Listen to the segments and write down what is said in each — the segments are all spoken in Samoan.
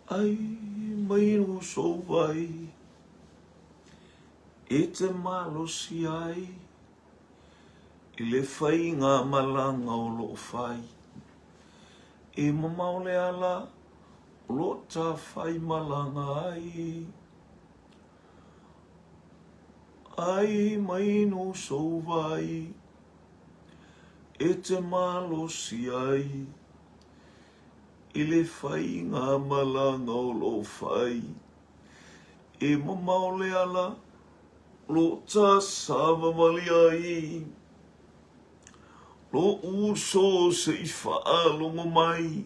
Ai mai inu sou vai e te malosi ai i le faiga malaga o loo fai. E mamao le ala o loo tafaimalaga ai. Ai mai inu sou vai e te malosi ai i le faiga malaga o lo o fai. E mamao le ala o lo o tasavavali ai lou uso se i faalogo mai.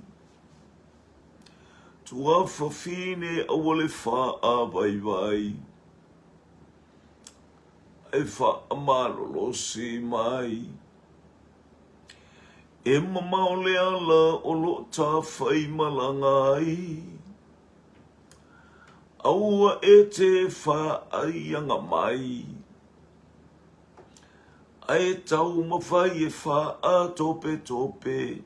Tuafafine aua le faavaivai ae faamalolosi mai. E mamao le ala o lo o tafaimalaga ai. Aua e te faaiaga mai, ae taumafai e faatopetope.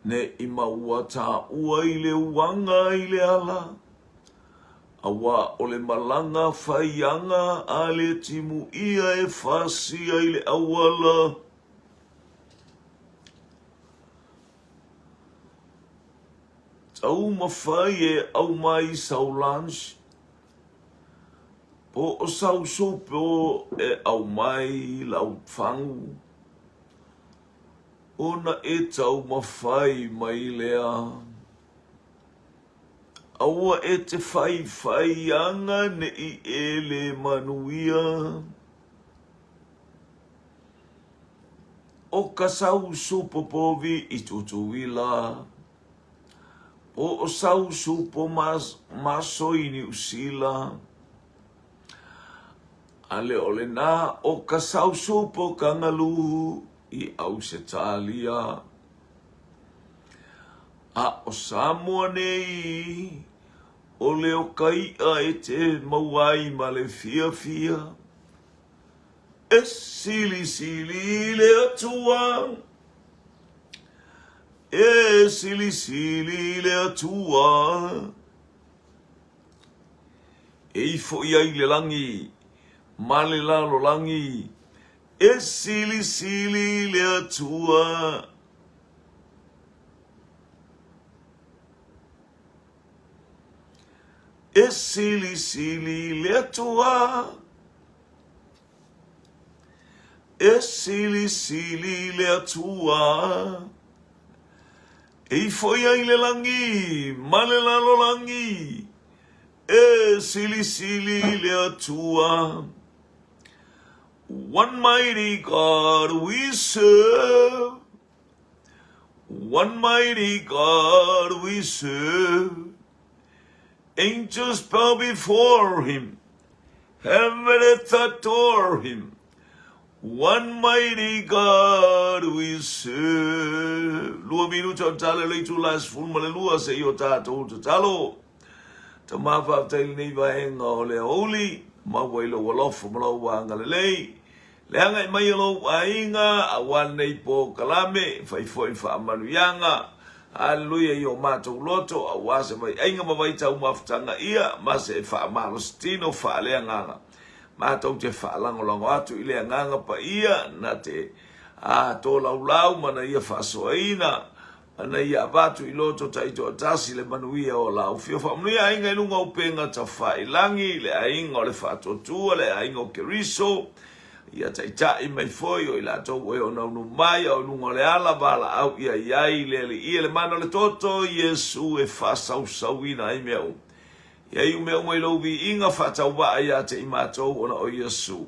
Ne i maua tāua i le uaga i le ala, Auā o le malaga faiaga a le timu ia e fasia i le auala. Taumafai e aumai sau lunch po o sau supo e aumai lau fagu ona e taumafai mai lea. Aua e te whaiwhaianga ne i e le manuia. O ka sausu popovi i Tutuila, po o sausu po maso i Niu Sila. Ale o lena o ka sausu po kangalu i Ausetalia. A o Samoa nei, o le o ka iʻa e te maua ai ma le fiafia. E silisili i le Atua, e silisili i le Atua, e ifo i ai le lagi ma le lalolagi, e silisili i le Atua. E silisili le Atua, e silisili le Atua, e ifo i ai le lagi ma le lalolagi, e silisili le Atua. One mighty God we serve. One mighty God we serve. Angels bow before him. Heaven and earth adore him. One mighty God we serve. Lua minuta o tala le itu la 12 se i o tātou tatalo. Tama faafetai i lenei vaega o le aoauli, maua i lou alofa ma lou agalelei. Le agai mai o lou aiga, aua lenei polokalame, fai foi le faamanuiaga. Haleluia i o matou loto, aua se vaiaiga ma vaitau mafutaga ia, ma se faamalositino faaleagaga. Matou te faalagolago atu i le Agaga Paia na te a tolaulau ma na ia faasoaina Ana ia avatu i loto taitoatasi le manuia o lau fia faamanuia aiga i luga o upega tafailangi, le aiga o le faatuatua, le aiga o Keriso, ia taitai mai foi o i latou ua e onaunu mai a o i luga o le ala valaau ia i ai le Alii le mana o le toto Iesu e faasausauina ai mea uma. Ia iu mea uma i lou viiga faatauvaa ia te i matou ona o Iesu.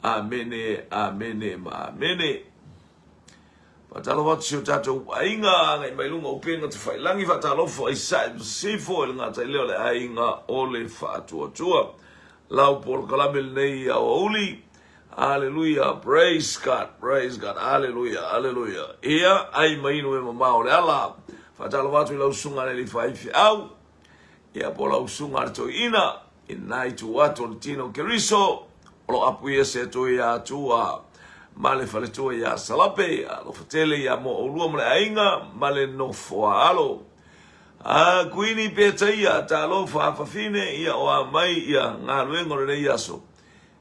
Amene, amene ma amene. Faatalofa atu si o tatou aiga agai mai luga o upega tafailangi faatalofa i Sae ma Sisifo i le gata i lea o le aiga o le Faatuatua. Lau polokalame lenei i aoauli. Aleluia, praise God, praise God, aleluia, aleluia. Ia, ai mai inu e mamao le ala. Faatalofa atu i lau susuga le Alii Ia po o lau susuga a le toeaina i lena itu atu o le tino o Keriso, o lo o apu ia se atu ia Atua. ma le faletua ia Salape, alofa tele ia mo oulua ma le aiga ma le nofoa alo. A Kuini Petaia, talofa fafine, ia o a mai ia galuega o lenei aso.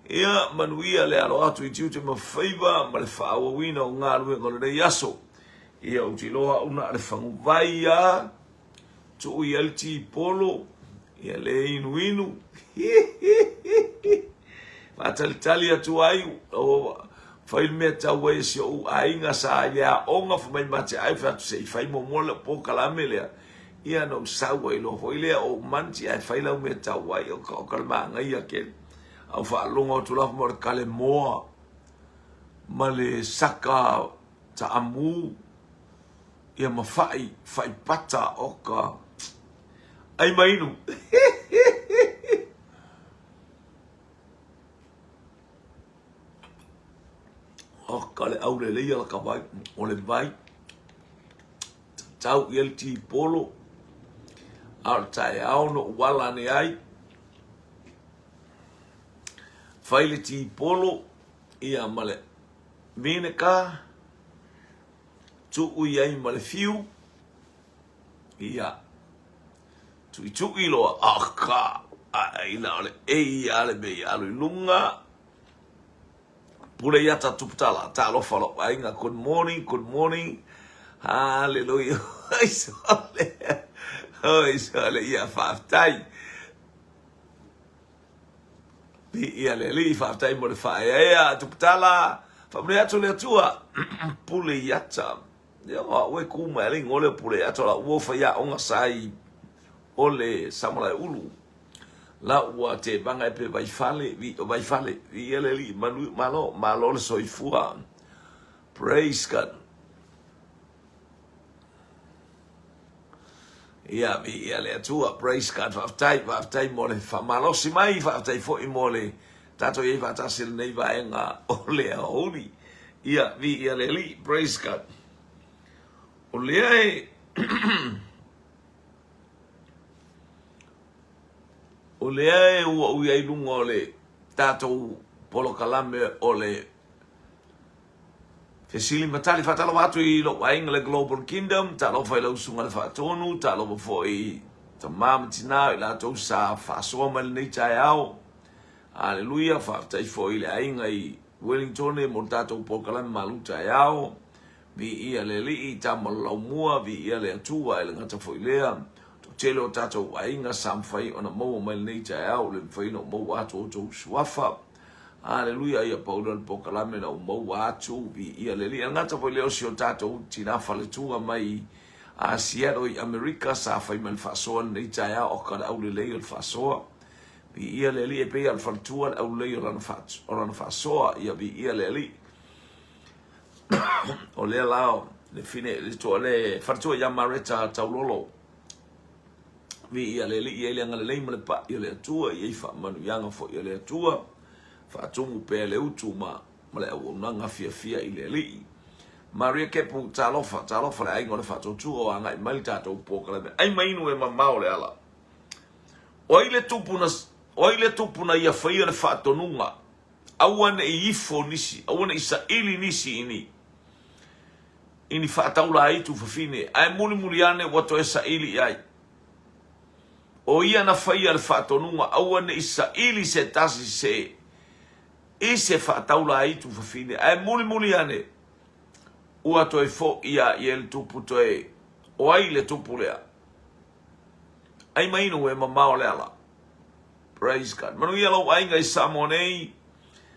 Ia manuia le alo atu i tiute ma faiva ma le faaauauina o galuega o lenei aso. Ia ou te iloa au na o le faguvai a tuu i ai le tipolo, ia le inuinu. Faatalitali atu ai, fai le mea tau ai e si ou aiga sa i le aoga fai mai ma te ai fai atu se i fai muamua lau polokalame lea. Ia na ou sau ai loa foi lea o ou manti ae fai lau mea tau ai o ka le manaia tele. Au faalogo atu lava mo le kalemoa ma le saka taamu ia ma fa'i, fa'i pata o ka ai ma inu. O ka le aulelei ala ka vai, o le vai, tau i ai le tipolo, a o le taeao na ou ala ane ai, fai le tipolo, ia ma le vinegar, tuu i ai ma le fiu, ia, tuitui loa, aka, ai na o le ei a le mea i alu i luga, pule ia ta tuputala, talofa lou aiga, good morning, good morning, hallelujah, oi sole, oi sole, ia faafetai. Viia le Alii, faafetai mo le faaeaea, Tuputala, faamanuia atu le Atua, pule i ata. Ia o au e ku mai ale igoa lea o pule i ata, o la ua faiaoga sa i o le Samalaeulu. La ua tevaga e pe Vaifale, vi, Vaifale, viia le Alii, manu, malo, malo le soifua. Praise God. Ia, viia le Atua, praise God, faafetai, faafetai mo le faamalosi mai, faafetai foi mo le tatou i ai faatasi i lenei vaega o le aoauli. Ia, viia le Alii, praise God. O lea e o lea e ua ou i ai i luga o le tatou polokalame o le Fesili ma tali. Faatalofa atu i lou aiga le Global Kingdom, talofa i lau susuga le Faatonu, talofa foi i tama ma tina i latou sa faasoa mai lenei taeao. Aleluia, faafetai foi i le aiga i Wellington mo le tatou polokalame malu taeao. Viia le Alii, tama o le laumua, viia le Atua, e le gata foi lea, toatele o tatou aiga sa mafai ona maua mai lenei taeao, le mafai ona maua atu outou suafa. Aleluia, ia pau lea o le polokalame na ou maua atu, viia le Alii. E le gata foi lea o si o tatou tina faletua mai a Seattle i Amerika sa fai mai le faasoa lenei taeao, o ka le aulelei o le faasoa. Viia le Alii, e pei lava o le faletua le aulelei o lana, o lana faasoa, ia viia le Alii. O lea la o le fine, le, toa, le faletua ia Mareta Taulolo. Viia le Alii, i ai le agalelei ma le pa'i o le Atua, i ai faamanuiaga foi a le Atua, faatumu pea le utu ma, ma le auaunaga fiafia i le Alii. Maria Kepu, talofa, talofa le aiga o le faatuatua o agai mai le tatou polokalame. Ai ma inu e mamao le ala. O ai le tupu na, o ai le tupu na ia faia le faatonuga, aua ne i ifo nisi, aua ne i saili nisi i ni, i ni faataulaitu fafine, ae mulimuli ane ua toe saili i ai. O ia na faia le faatonuga, aua ne i saili se tasi se i se faataulaitu fafine, ae mulimuli ane ua toe fo'i a i ai le tupu toe, o ai le tupu lea? Ai ma inu e mamao le ala. Praise God. Manuia lou aiga i Samoa nei.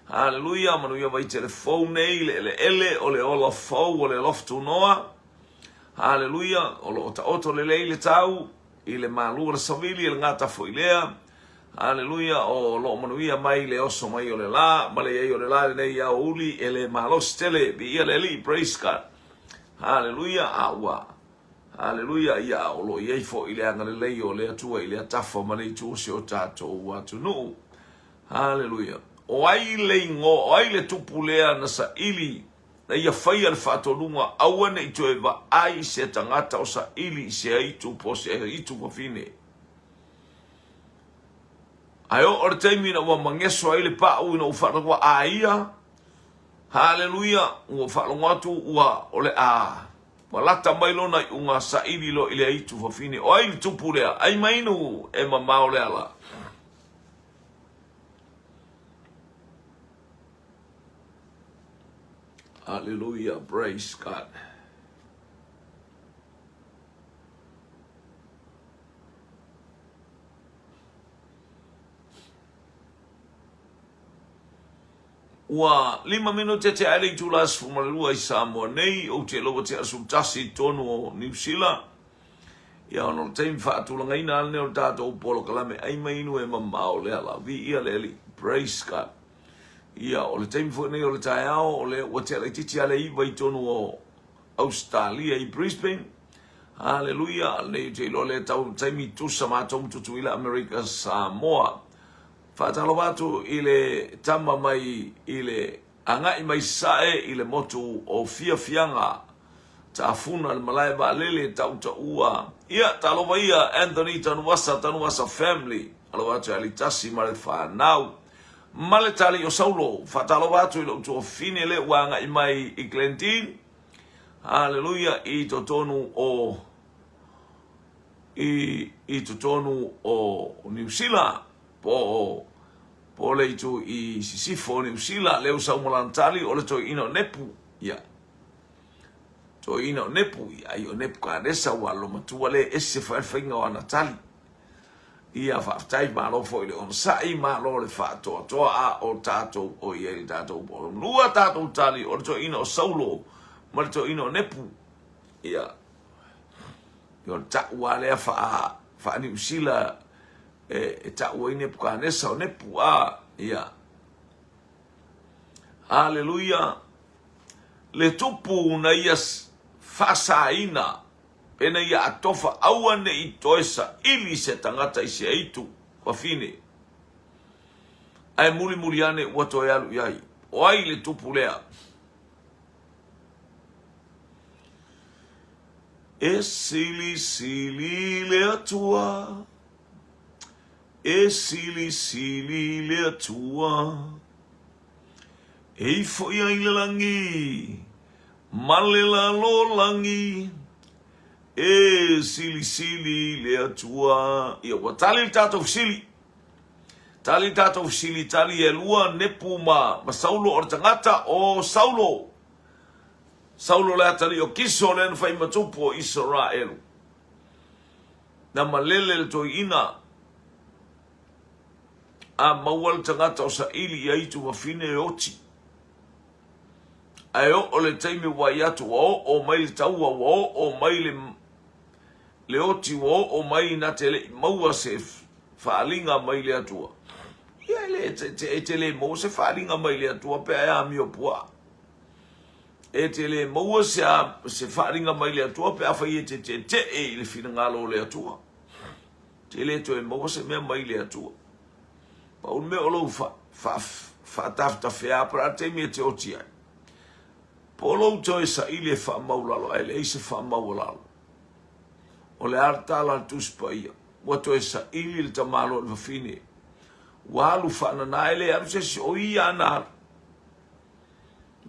Haleluia, manuia Vaitele fou nei, le eleele o le ola fou o le alofa tunoa. Haleluia, o lo o taoto lelei le tau i le malu o le savili e le gata foi lea. Haleluia, o lo o manuia mai le oso mai o le la, ma le iai o le la lenei aoauli e le malosi tele. Viia le Alii, praise God. Haleluia, a ua Haleluia, ia o lo o i ai foi le agalelei o le Atua i lea tafa ma le itu o si o tatou atunuu. Haleluia. O ai le igoa, o ai le tupu lea na saili, na ia faia le faatonuga, aua ne i toe vaai se tagata o saili i se aitu po o se aitu fafine. Ae oo le taimi ina ua mageso ai le paʻu ina ua faataua a ia, Haleluia! Ua faalogo atu ua o le a ua lata mai lona iuga saili loa i le aitu fafine. O ai le tupu lea? Ai mainu e mamao le ala. Hallelujah, praise God. Ua 5 minute tea ai le itula 12 i Samoa nei, ou te iloa ua tea le 11 i totonu o Niu Sila. Ia ona o le taimi faatulagaina lava lenei o le tatou polokalame ai mai inu e mamao le ala. Viia le Alii. Praise God. Ia o le taimi foi nei o le taeao o lea ua tea laitiiti lava le 9 i totonu o Ausetalia i Brisbane. Haleluia, lenei ou te iloa lea tau taimi tusa matou ma Tutuila Amerika Samoa. Faatalofa atu i le tama mai i le agai mai Sasae i le motu o Fiafiaga, Tafuna le malae vaalele tautaua. Ia, talofa ia Anthony Tanuvasa, Tanuvasa family. Alofa atu ia Alitasi ma le fanau. Ma le tali o Saulo. Faatalofa atu i lou tuafafine lea ua agai mai i Glendene. Haleluia i totonu o i, i totonu o Niu Sila, po o, po o le itu i sisifo o Niu Sila, lea ua sau ma lana tali, o le toeaina o Nepu, ia. Toeaina o Nepu, ia, ai o Nepukanesa ua alomatua le ese foi le faiga o ana tali. Ia, faafetai, malo foi le onosai, malo le faatoatoa, a o tatou o i ai le tatou po. Lua tatou tali, o le toeaina o Saulo ma le toeaina o Nepu. Ia, O le ta'u lava lea faa, faa-Niu Sila e, e ta'u ai Nepukanesa o Nepu, a, ia. Aleluia! Le tupu na ia faasaina pe na ia atofa aua ne i toe saili se tagata i se aitu fafine, ae mulimuli ane ua toe alu i ai. O ai le tupu lea? E silisili le Atua, e silisili le Atua, E ifo ia i le lagi ma le lalolagi, E silisili le Atua. Ia, ua tali le tatou fesili. Tali le tatou fesili, tali e lua Nepu ma, ma Saulo o le tagata o Saulo. Saulo le atalii o Kiso lea na fai ma tupu o Isaraelu. Na malele le toeaina a maua le tagata o saili i aitu fafine e oti. Ae oo le taimi ua i atu, ua oo mai le taua, ua oo mai le, le oti, ua oo mai na te le i maua se faaaliga mai le Atua. Ia e le, e te le maua se faaaliga mai le Atua pe a e amio puaa. E te le maua se, a, se faaaliga mai le Atua pe afai e te tetee i le finagalo o le Atua. Te le toe maua se mea mai le Atua. Pau le mea o lou fa, fa, faatafetafea po o le a le taimi e te oti ai. Po o lou toe saili e faamaulalo ae leai se faamaualalo. O le a le tala a le Tusi Paia? Ua toe saili le tamaloa i le fafine. Ua alu faanana e le alu se isi o ia na alu.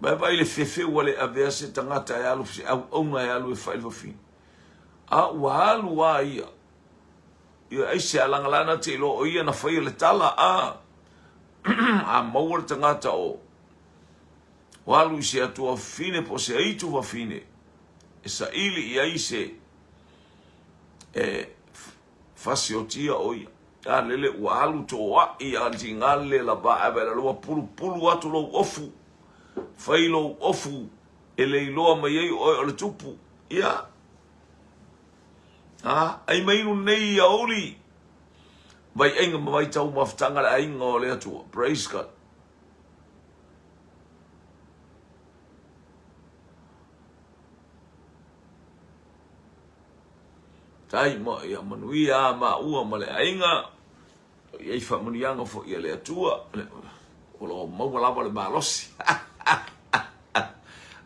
Vaivai le fefe ua le avea se tagata e alu, se auauna e alu e fai le fafine. A ua alu a ia. Ia ai se alaga lana te iloa o ia na faia le tala a. A maua le tagata o o alu i se atua fafine po o se aitu fafine e saili i ai se e fasiotia o ia. A lele ua alu toa'i a tiga le lava ae vaai lalo ua pulupulu atu lou ofu, fai lou ofu e le iloa mai ai oe o le tupu. Ia, a, ai mai lenei aoauli, vaiaiga ma vaitau mafutaga le aiga o le Atua. Praise God. Tai ma ia manuia a maua ma le aiga, o i ai faamanuiaga foi a le Atua, o lo o maua lava le malosi.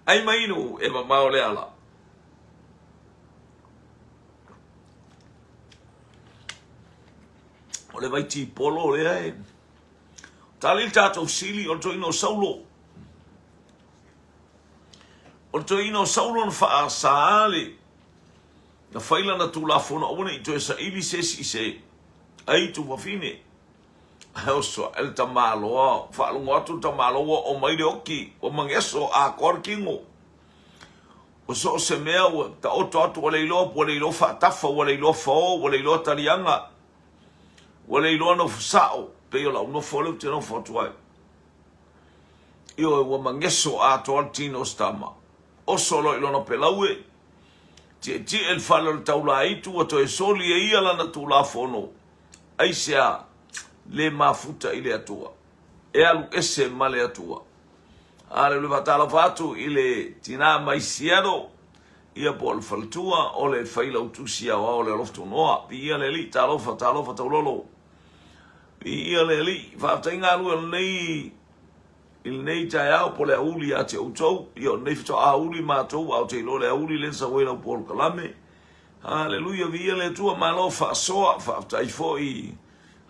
Ai mai inu e mamao le ala. O le vai tipolo lea e tali le tatou sili o le toeaina o Saulo. O le toeaina o Saulo na faasa le na fai lana tulafono aua ne i toe saili se isi i se aitu fafine. Ae oso ae le tamaloa, faalogo atu le tamaloa ua oo mai le oki, ua mageso atoa le tino. Ua so o se mea ua taoto atu ua le iloa, ua le iloa faatafa, ua le iloa fao, ua le iloa taliaga, ua le iloa nofo sao, pei o lau nofo lea ou te nofo atu ai. Ioe, ua mageso atoa le tino o si tama. Oso loa i lona pelaue, tietie le fale o le taulaitu, ua toe soli e ia lana tulafono. Aisea? Le mafuta i le Atua. E alu ese ma le Atua. Aleluia, faatalofa atu i le tina mai Seattle, ia po o le faletua o le failautusi aoao o le Alofa Tunoa. Viia le Alii, talofa, talofa taulolo. Viia le Alii, faafetai galue o lenei i lenei taeao po o le aoauli ia te outou. Ia o lenei faatoa aoauli matou, a ou te iloa le aoauli lea na sau ai lau polokalame. Haleluia, viia le Atua, malo faasoa, faafetai foi,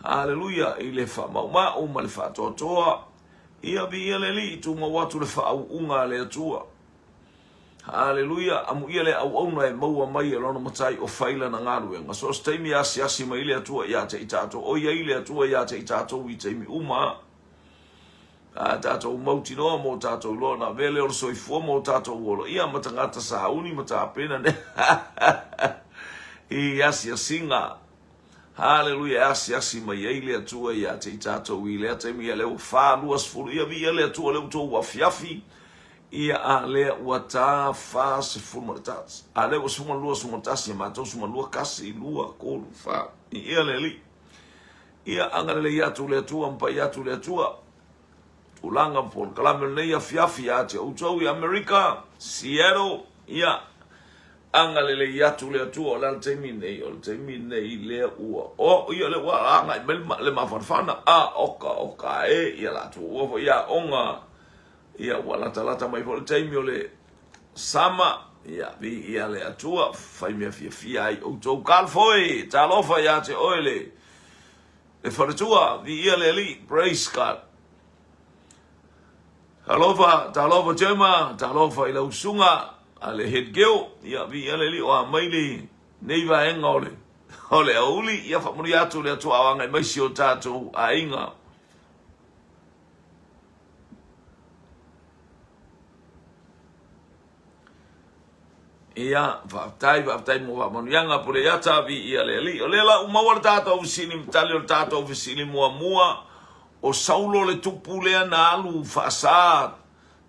haleluia, i le faamaumau ma le faatoatoa. Ia viia le Alii, tumau atu le faauuga a le Atua. Haleluia, amuia le auauna e maua mai e lona Matai o fai lana galuega. So o se taimi e asiasi mai le Atua ia te i tatou, o i ai le Atua ia te i tatou i taimi uma. A tatou mautinoa mo tatou loa na avea lea o le soifua mo tatou ola, ia ma tagata sauni ma tapena ne i asiasiga. Haleluia, e asiasi mai ai le Atua ia te i tatou i lea taimi, ia lea ua 4:20, ia viia le Atua lea ua tou afiafi, ia a lea ua ta 41, a lea ua 12, 11, ia matou 12, 1, 2, 3, 4, viia le Alii. Ia agalelei atu le Atua ma pai atu le Atua tulaga ma polokalame o lenei afiafi ia te outou i Amerika, Seattle, ia agalelei atu le Atua. O le a le taimi nei? O le taimi nei lea ua o, ia lea ua agai mai le mafanafana, a oka oka e, ia la tuua foi aoga, ia ua latalata mai foi le taimi o le sama, ia viia le Atua, fai mea fiafia ai outou. Kalfoi, talofa ia te oe le le faletua, viia le Alii, praise God. Talofa, talofa Jema, talofa i lau susuga a le head girl, ia viia le Alii o a mai le nei vaega o le o le aoauli, ia faamanuia atu le Atua o agai mai si o tatou aiga. Ia, faafetai, faafetai mo faamanuiaga, Puleiata, viia le Alii. O lea la ua maua le tatou fesili, tali o le tatou fesili muamua, o Saulo le tupu lea na alu faasa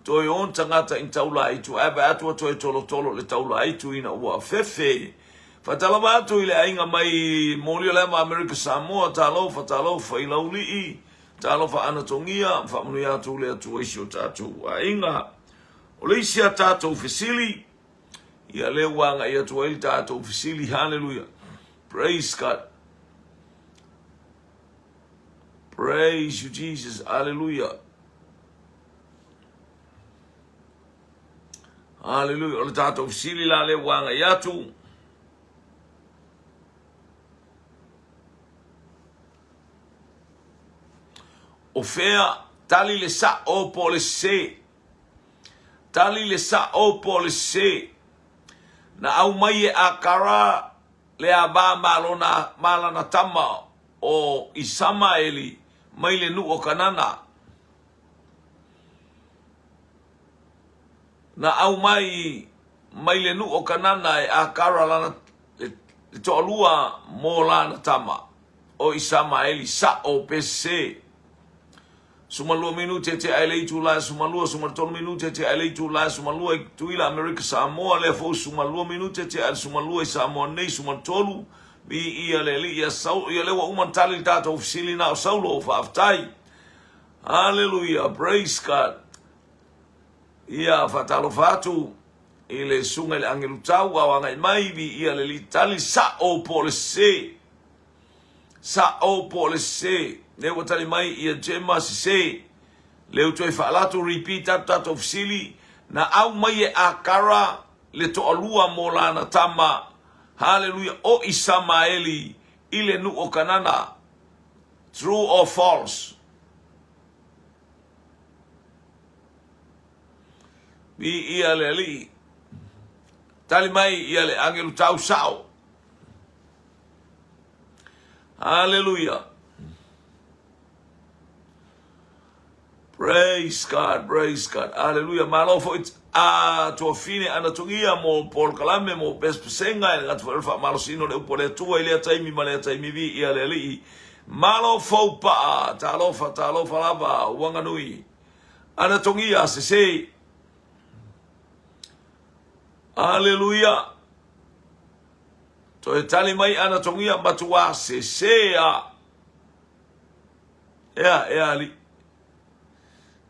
toe o tagata i taulaaitu, ae vaai atu ua toe tolotolo le taulaaitu ina ua fefe. Faatalofa atu i le aiga mai Moli o le Ama Amerika Samoa, talofa, talofa i Laulii, talofa Anatogia, faamanuia atu le Atua i si o tatou aiga. O le isi a tatou fesili, ia lea ua agai atu ai le tatou fesili, haleluia, praise God, praise you Jesus, haleluia, haleluia. O le tatou fesili la lea ua agai atu, o fea tali le sa'o po o le sese? Tali le sa'o po o le sese. Na aumai e Akara le ava ma lona, ma lana tama o Isamaeli mai le nuu o Kanana. Na aumai mai le nuu o Kanana e Akara lana, le, le toalua mo lana tama o Isamaeli, sa'o pe sese. 12 minute tea i le itula e 12, 13 minute tea i le itula e 12 i Tutuila, Amerika Samoa, lea foi 12 minute tea i le 12 i Samoa nei, 13, viia le Alii ia Saulo, ia lea ua uma ona tali le tatou fesili na o Saulo, faafetai. Hallelujah, praise God. Ia faatalofa atu i le susuga i le agelu tau ao agai mai, viia le Alii, tali sa'o po o le sese. Sa'o po o le sese. Lea ua tali mai ia Gemma, sese. Lea ua toe faalatu, repeat atu tatou fesili, na aumai e Akara le toalua mo lana tama, haleluia, o Isamaeli i le nuu o Kanana. True or false? Viia le Alii. Tali mai ia le agelu tau sao. Hallelujah. Praise God, praise God. Hallelujah. Malo foi a tuafine anatogia mo polokalame mo pespesenga e le gata foi o le faamalosina o le upu a le Atua i lea taimi ma lea taimi viia le Alii. Malo fou paa, talofa, talofa lava, uaganui. Anatogia sese. Hallelujah. Toe tali mai anatogia matua sese a. Ea, ea alii.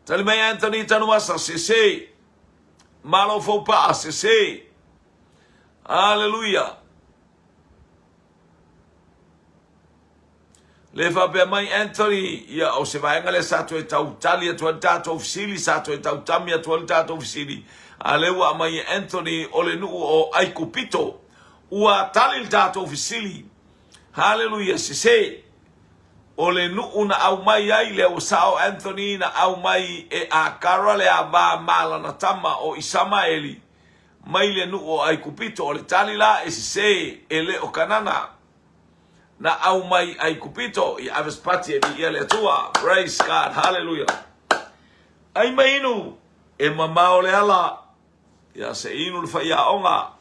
Tali mai Anthony Tanuvasa, sese. Malo Foupaa, sese. Aleluia. Le faapea mai Anthony, ia o se vaega lea sa toe tau tali atu ai le tatou fesili, sa toe tau tami atu ai le tatou fesili. A lea ua aumai e Anthony o le nuu o Aikupito. Ua tali le tatou fesili. Haleluia, sese. O le nuu na aumai ai lea ua sao Anthony na aumai e Akara le ava ma lana tama o Isamaeli mai le nuu o Aikupito. O le tali la e sese e le o Kanana na aumai Aikupito i ave spati e viia le Atua. Praise God. Hallelujah. Ai mai inu e mamao le ala. Ia se inu le faiaoga.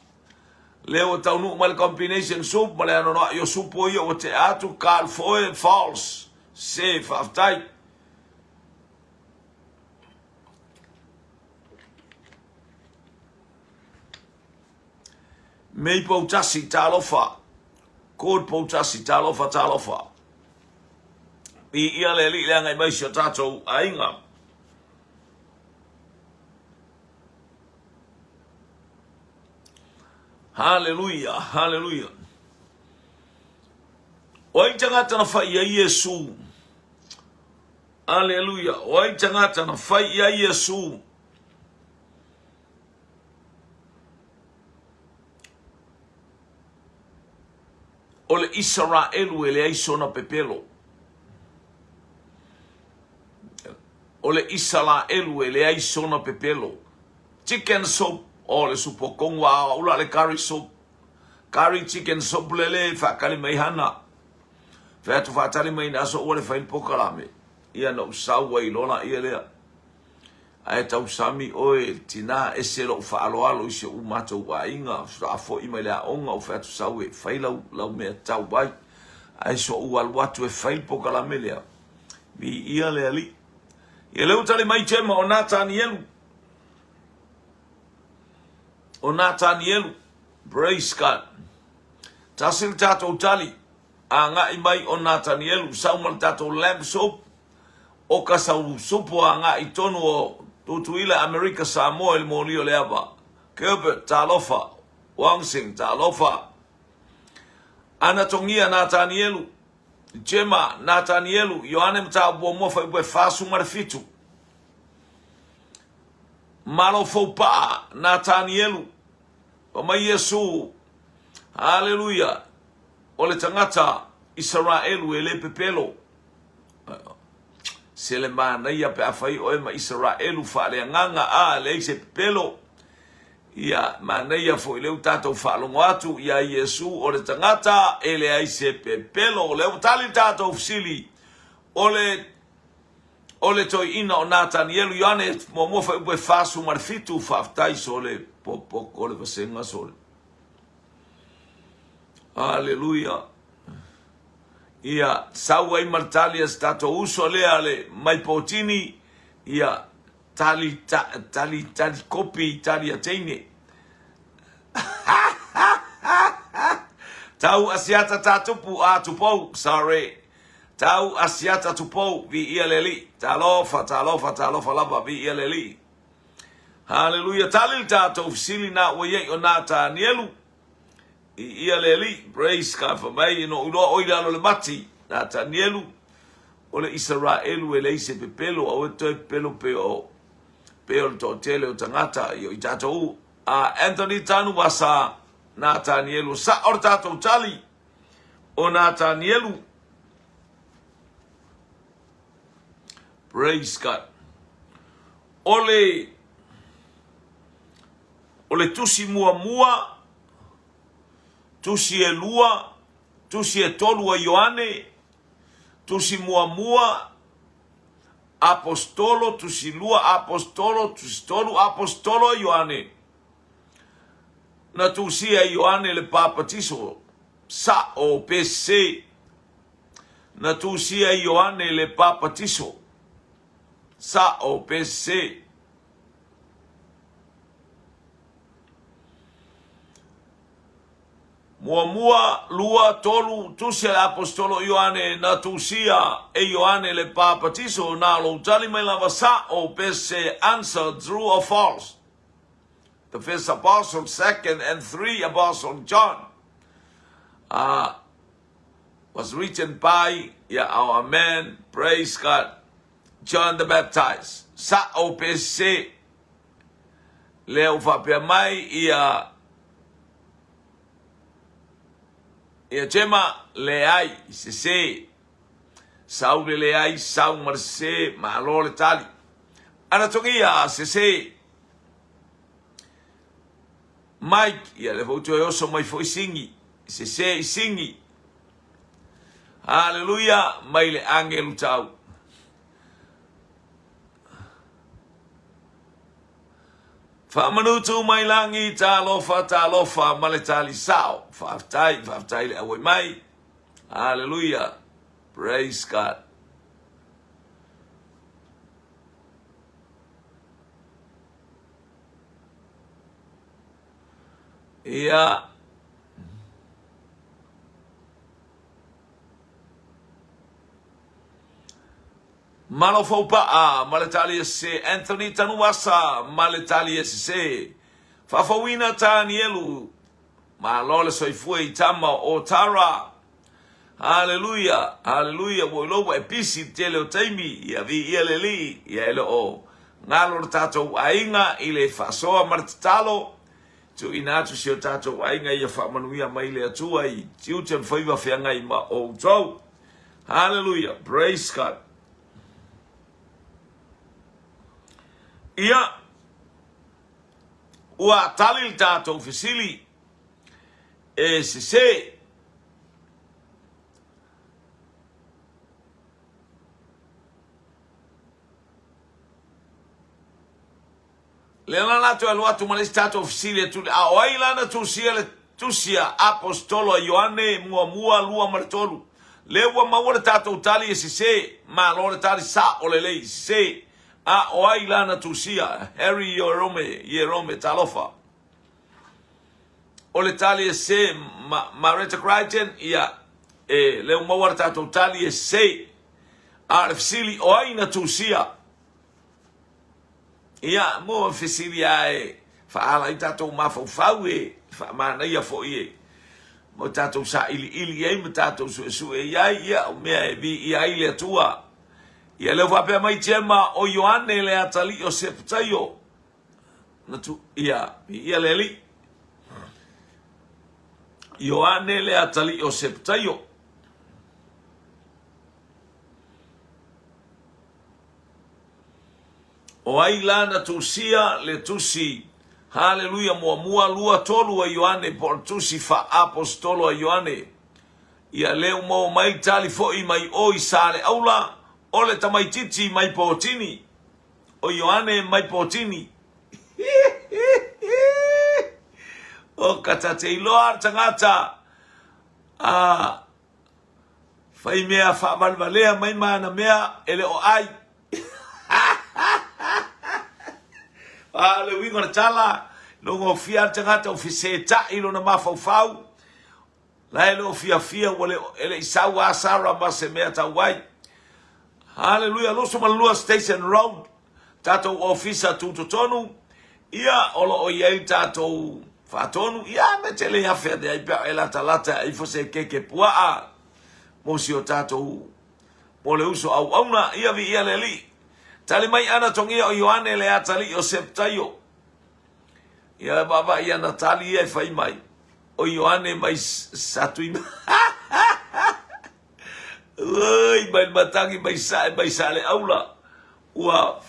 Lea ua taunuu mai le combination soup ma le anoanoai o supo ia ua tea atu Carl Foe false. Se faafetai. Mei Poutasi, talofa. Gord Poutasi, talofa, talofa. Viia le Alii le agai mai si o tatou aiga. Haleluia, haleluia. O ai tagata na fai i ai Iesu? Aleluia. O ai tagata na fai i ai Iesu? O le Isaraelu e leai sona pepelo. O le Isaraelu e leai sona pepelo. Chicken soup, o le supo kongu a ula le curry soup. Curry chicken soup lele whaakali mai hana. Whai atu whaatali mai na aso ua le whail pokalame. Ia na usau ai lola ia lea. Ae tausami oe tinā ese lou faaaloalo i si ou matou aiga, faatoa foi mai le aoga ou fai atu sau e fai lau, lau mea tau ai. Ae soou alu atu e fai le pokalame lea, viia le Alii. Ia lea ua tali mai Jema o Natanielu. O Natanielu. Praise God. Tasi le tatou tali. Agai mai o Natanielu. Sau ma le tatou lamb soup. O ka sau supo agai tonu o Tutuila, Amerika, Samoa i le moli o le ava. Gilbert, talofa. Wangsing, talofa. Anatongia, Natanielu. Jema, Natanielu, Ioane Mataupu Muamua Fuaiupu e 47. Malo Foupaa, Natanielu. Fa mai Iesu, Haleluia, o le tagata Isaraelu e le pepelo. Se le manaia pe afai oe ma Isaraelu faaleagaga a leai se pepelo. Ia, manaia foi lea ua tatou faalogo atu ia Iesu o le tagata e leai se pepelo. O lea ua tali le tatou fesili o le o le toeaina o Natanielu Ioane muamua fuaiupu e 47 faafetai sole popoko le vasega sole. Aleluia. Ia, sau ai ma le tali a se tatou uso lea le mai potini, ia, tali, ta, tali, tali kopi, tali a teine. Tau asiata tā tupu a tupou, sorry. Tau asiata tupou, vi ia le alii. Talofa, talofa, talofa lava, vi ia le alii. Haleluia, tali le tātou fesili nā ua iai o Natanielu. I ia le alii, praise God, fa mai no uloa oi lalo le mati, Natanielu, o le Isaraelu e leai se pepelo, aua e toe pepelo pe o pe o le toatele o tagata i o i tatou a Anthony Tanuvasa Natanielu sa o le tatou tali o Natanielu. Praise God. O le. O le tusi muamua, tusi e lua, tusi e tolu a Ioane, tusi muamua, Apostolo, tusi lua Apostolo, tusi tolu Apostolo a Ioane. Na tusia e Ioane le Papatiso, sa'o pe sese. Na tusia e Ioane le Papatiso, sa'o pe sese. Muamua, lua, tolu, tusi a le Aposetolo Ioane, na tusia e Ioane le Papatiso, na lou tali mai lava sa'o pe sese, answer, true or false. The first apostle, second and three apostle John was written by yeah, our man, praise God, John the Baptist. Sa'o pe sese, lea ua faapea mai ia ia Jema, leai, sese. Sau le leai, sau ma le sese, malo le tali. Anatogia, sese. Mike, ia le foi toe oso mai foi Singi, sese i Singi. Haleluia, mai le agelu tau. Faamanutu mai lagi, talofa, talofa ma le tali sao. Faafetai, faafetai le auai mai. Haleluia. Praise God. Ia. Malo Faupa'a ma le tali e sese Anthony Tanuasa ma le tali e sese Faafouina Tanielu Malo le soifua i tama o Tara Haleluia Haleluia Ua iloa ua e pisi i le tele o taimi Ia viia le Alii Ia e le o galo le tatou aiga i le faasoa ma le tatalo Tuuina atu si o tatou aiga ia faamanuia mai le Atua i tiute ma faiva feagai ma outou. Hallelujah. Praise God. Ia, ua tali le tatou fesili e sese. Lea la latou e alu atu ma le isi tatou fesili atu, a o ai la na tusia le tusi a Aposetolo a Ioane muamua, lua ma le tolu? Lea ua maua le tatou tali e sese, malo le tali sa'o lelei, sese. A o ai la na tusia? Harry Ierome, Ierome, talofa. O le tali e sese, Ma, Mareta Crichton, ia, e, lea ua maua le tatou tali e sese. A o le fesili, o ai na tusia? Ia, mo fesili lava e faaala ai tatou mafaufau e faamanaia foi e mo tatou sailiili ai ma tatou suesue i ai, ia, o mea e viia ai le Atua. Ia, lea ua faapea mai Jema, o Ioane le atalii o Sepetaio. Na tu, ia, viia le Alii. Ioane le atalii o Sepetaio. O ai la na tusia le tusi Haleluia muamua, lua, tolu a Ioane po o le tusi faaapostolo a Ioane? Ia lea ua maua mai tali foi mai o i Saleaula, o le tamaitiiti mai Potini, o Ioane mai Potini. O ka tate iloa le tagata a Fai mea faavalevalea mai ma ana mea e le o ai. A le uiga o le tala, logofia le tagata o fesetai lona mafaufau, la e le o fiafia ua le, e le i sau a Sara ma se mea tau ai. Haleluia, 22 Station Road, tatou ofisa tutotonu, ia o lo o i ai tatou faatonu, ia me te le afe ane ai pe a e latalata ifo se keke puaa mo si o tatou mo le uso auauna, ia viia le Alii. Tali mai ana togia o Ioane le atalii o Septaio. Ia vaavaai ana tali ia e fai mai. O Ioane mai Satui. Oi, mai le matagi mai sae mai Saleaula. Ua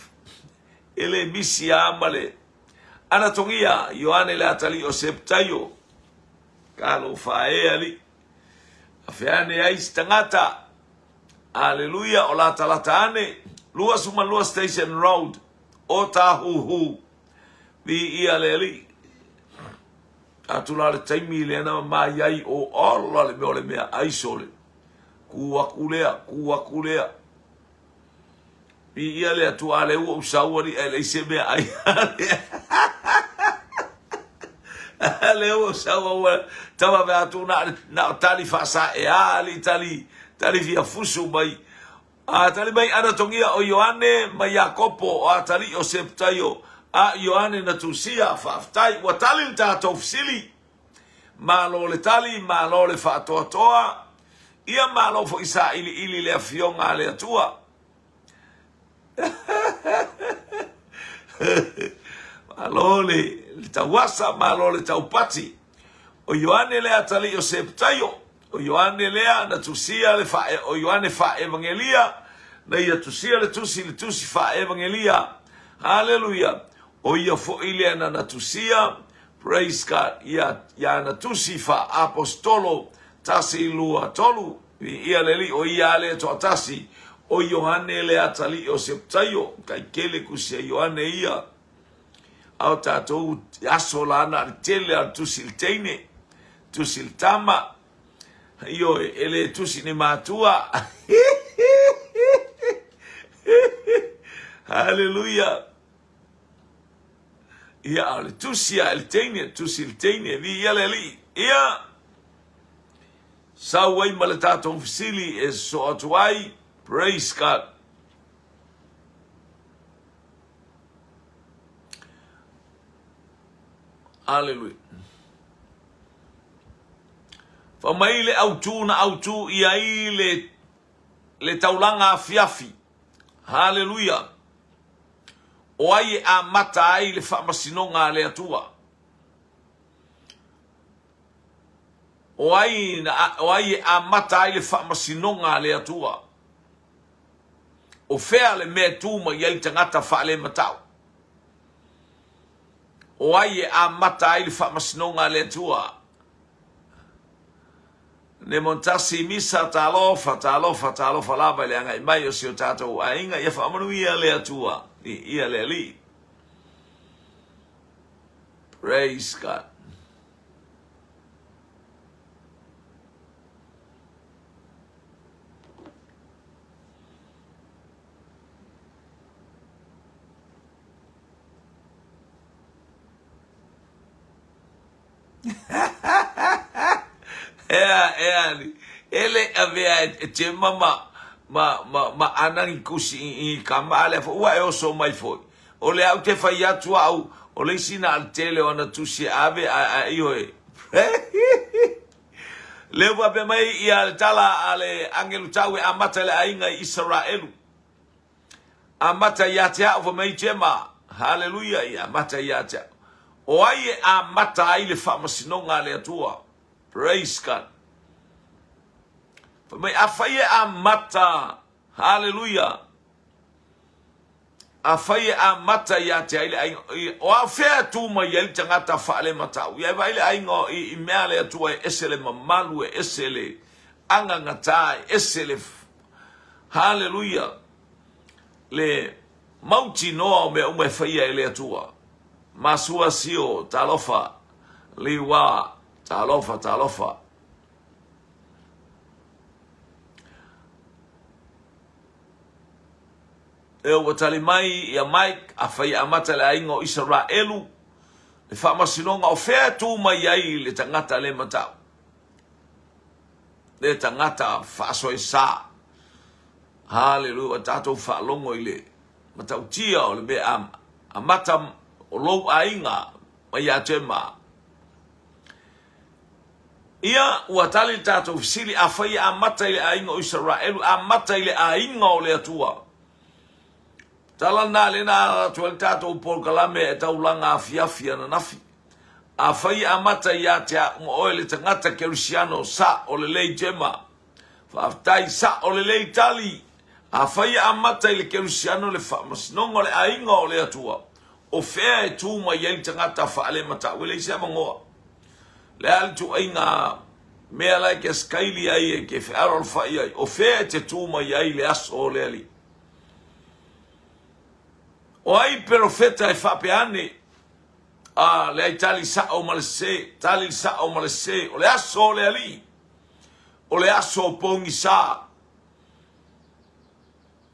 e le misi a ma le. Anatogia, Ioane le atalii o Septaio, Talofa e alii, afea ane ai se tagata. Aleluia, o latalata ane, 22 Station Road, Otahuhu. Viia le Alii. Atu la le taimi lea na mai ai o ola le mea o le mea ai sole. Ku aku lea, ku aku lea. Viia le Atua lea ua usau ali e leai se mea ai. Lea ua usau ua tama mea atu na na o tali faasaea ali tali tali fia fusu mai. A tali mai ana togia o Ioane ma Iakopo o atalii o Septaio a Ioane na tusia faafetai ua tali le tatou fesili. Malo le tali, malo le faatoatoa, ia malo foi sailiili le Afioga a le Atua. Malo le, le tauasa, malo le taupati. O Ioane lea atalii o Septaio, o Ioane lea na tusia le faa, o Ioane faaevangelia, na ia tusia le tusi, le tusi faaevangelia. Haleluia. O ia foi lea na na tusia Praise God ia ia ana tusi faaapostolo 1, 2, 3 Viia le Alii o ia le toatasi o Ioane le atalii o Septaio kaikele kusi a Ioane ia a o tatou aso la na le tele a le tusi le teine tusi le tama ioe e le tusi ni matua Hallelujah Ia, a o le tusi a e le teine, tusi le teine, viia le Alii. Ia, sau ai ma le tatou fesili e sosoo atu ai. Praise God. Hallelujah. Fa mai le autū na autū i ai le, le taulaga afiafi. Hallelujah. O ai e amata ai le faamasinoga a le Atua? O ai, o ai e amata ai le faamasinoga a le Atua? O fea le mea e tu mai ai le tagata faalematau? O ai e amata ai le faamasinoga a le Atua? Nemontasi Misa, Talofa, talofa, talofa lava i le agai mai o si o tatou aiga, ia faamanuia le Atua, viia le Alii. Praise God. Ea, ea, ali. E le avea e Jema ma, ma, ma, ma ana ni kusi i, i ka ma alea fo, ua e oso mai foi. O le au te fai atu au, o le isi na al tele o ana tusi e ave a, a io e. Le ua pe mai ia le tala a le angelu tau e amata le aiga i Israelu. Amata ia te au, fai mai Jema. Haleluia, ia amata ia te au. O ai e amata ai le faamasinoga a le Atua? Praise God. Fai mai, afai e amata, haleluia, afai e amata ia te ai le aiga, o a fea e tu mai ai le tagata faalematau? Ia e vaai le aiga i, i mea le Atua e ese le mamalu, e ese le agagata, e ese le Haleluia! Le mautinoa o mea uma e faia e le Atua. Masua sio, talofa, liwa, talofa, talofa. E ua tali mai ia Mike, afai e amata le aiga o Isaraelu, le faamasinoga o fea e tu mai ai le tagata le matau. Le tagata faasoesa. Haleluia, ua tatou faalogo i le matautia o le mea amata o lou aiga mai ia Jema. Ia, ua tali le tatou fesili, afai e amata i le aiga o Isaraelu, amata i le aiga o le Atua. Tala lena lea na ala atu ai le tatou polokalame e taulaga afiafi ananafi. Afai e amata ia te au ma oe le tagata kerisiano sa o lelei Jema. Faafetai sa o lelei tali. Afai e amata i le kerisiano le faamasinoga o le aiga o le Atua. O fea e tu mai ai le tagata faalematau e leai se avanoa. Le a le ituaiga mea la e te sikaili ai e te fealoalofai ai, o fea e te tu mai ai i le aso o le Alii? O ai perofeta e faapea ane, a leai tali sao ma le sese, tali le sao ma le sese, o le aso o le Alii, o le aso o pogisa.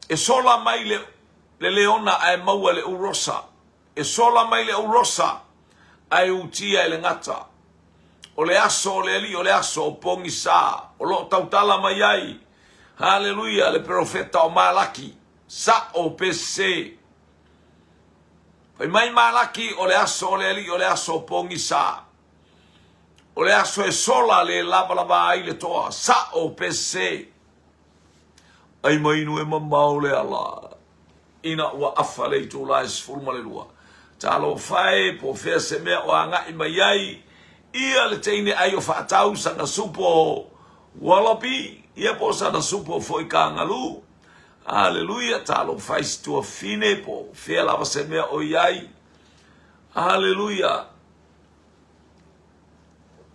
E sola mai le, le leona ae maua e le urosa. E sola mai le urosa ae utia e le gata. O le aso o le Alii, o le aso o pogisa, o lo o tautala mai ai, haleluia, le perofeta o Malaki, sa'o pe sese. Fai mai Malaki, o le aso o le Alii, o le aso o pogisa. O le aso e sola le lavalava ai le toa, sa'o pe sese. Ai mainu e mamao le ala ina ua afa le itula e 12. Talofa e, po o fea se mea o agai mai ai ia le teine ai o faatau sana supo wallaby, ia po o sana supo foi kangaroo. Haleluia, talofa i si tuafine, po o fea lava se mea o i ai. Haleluia.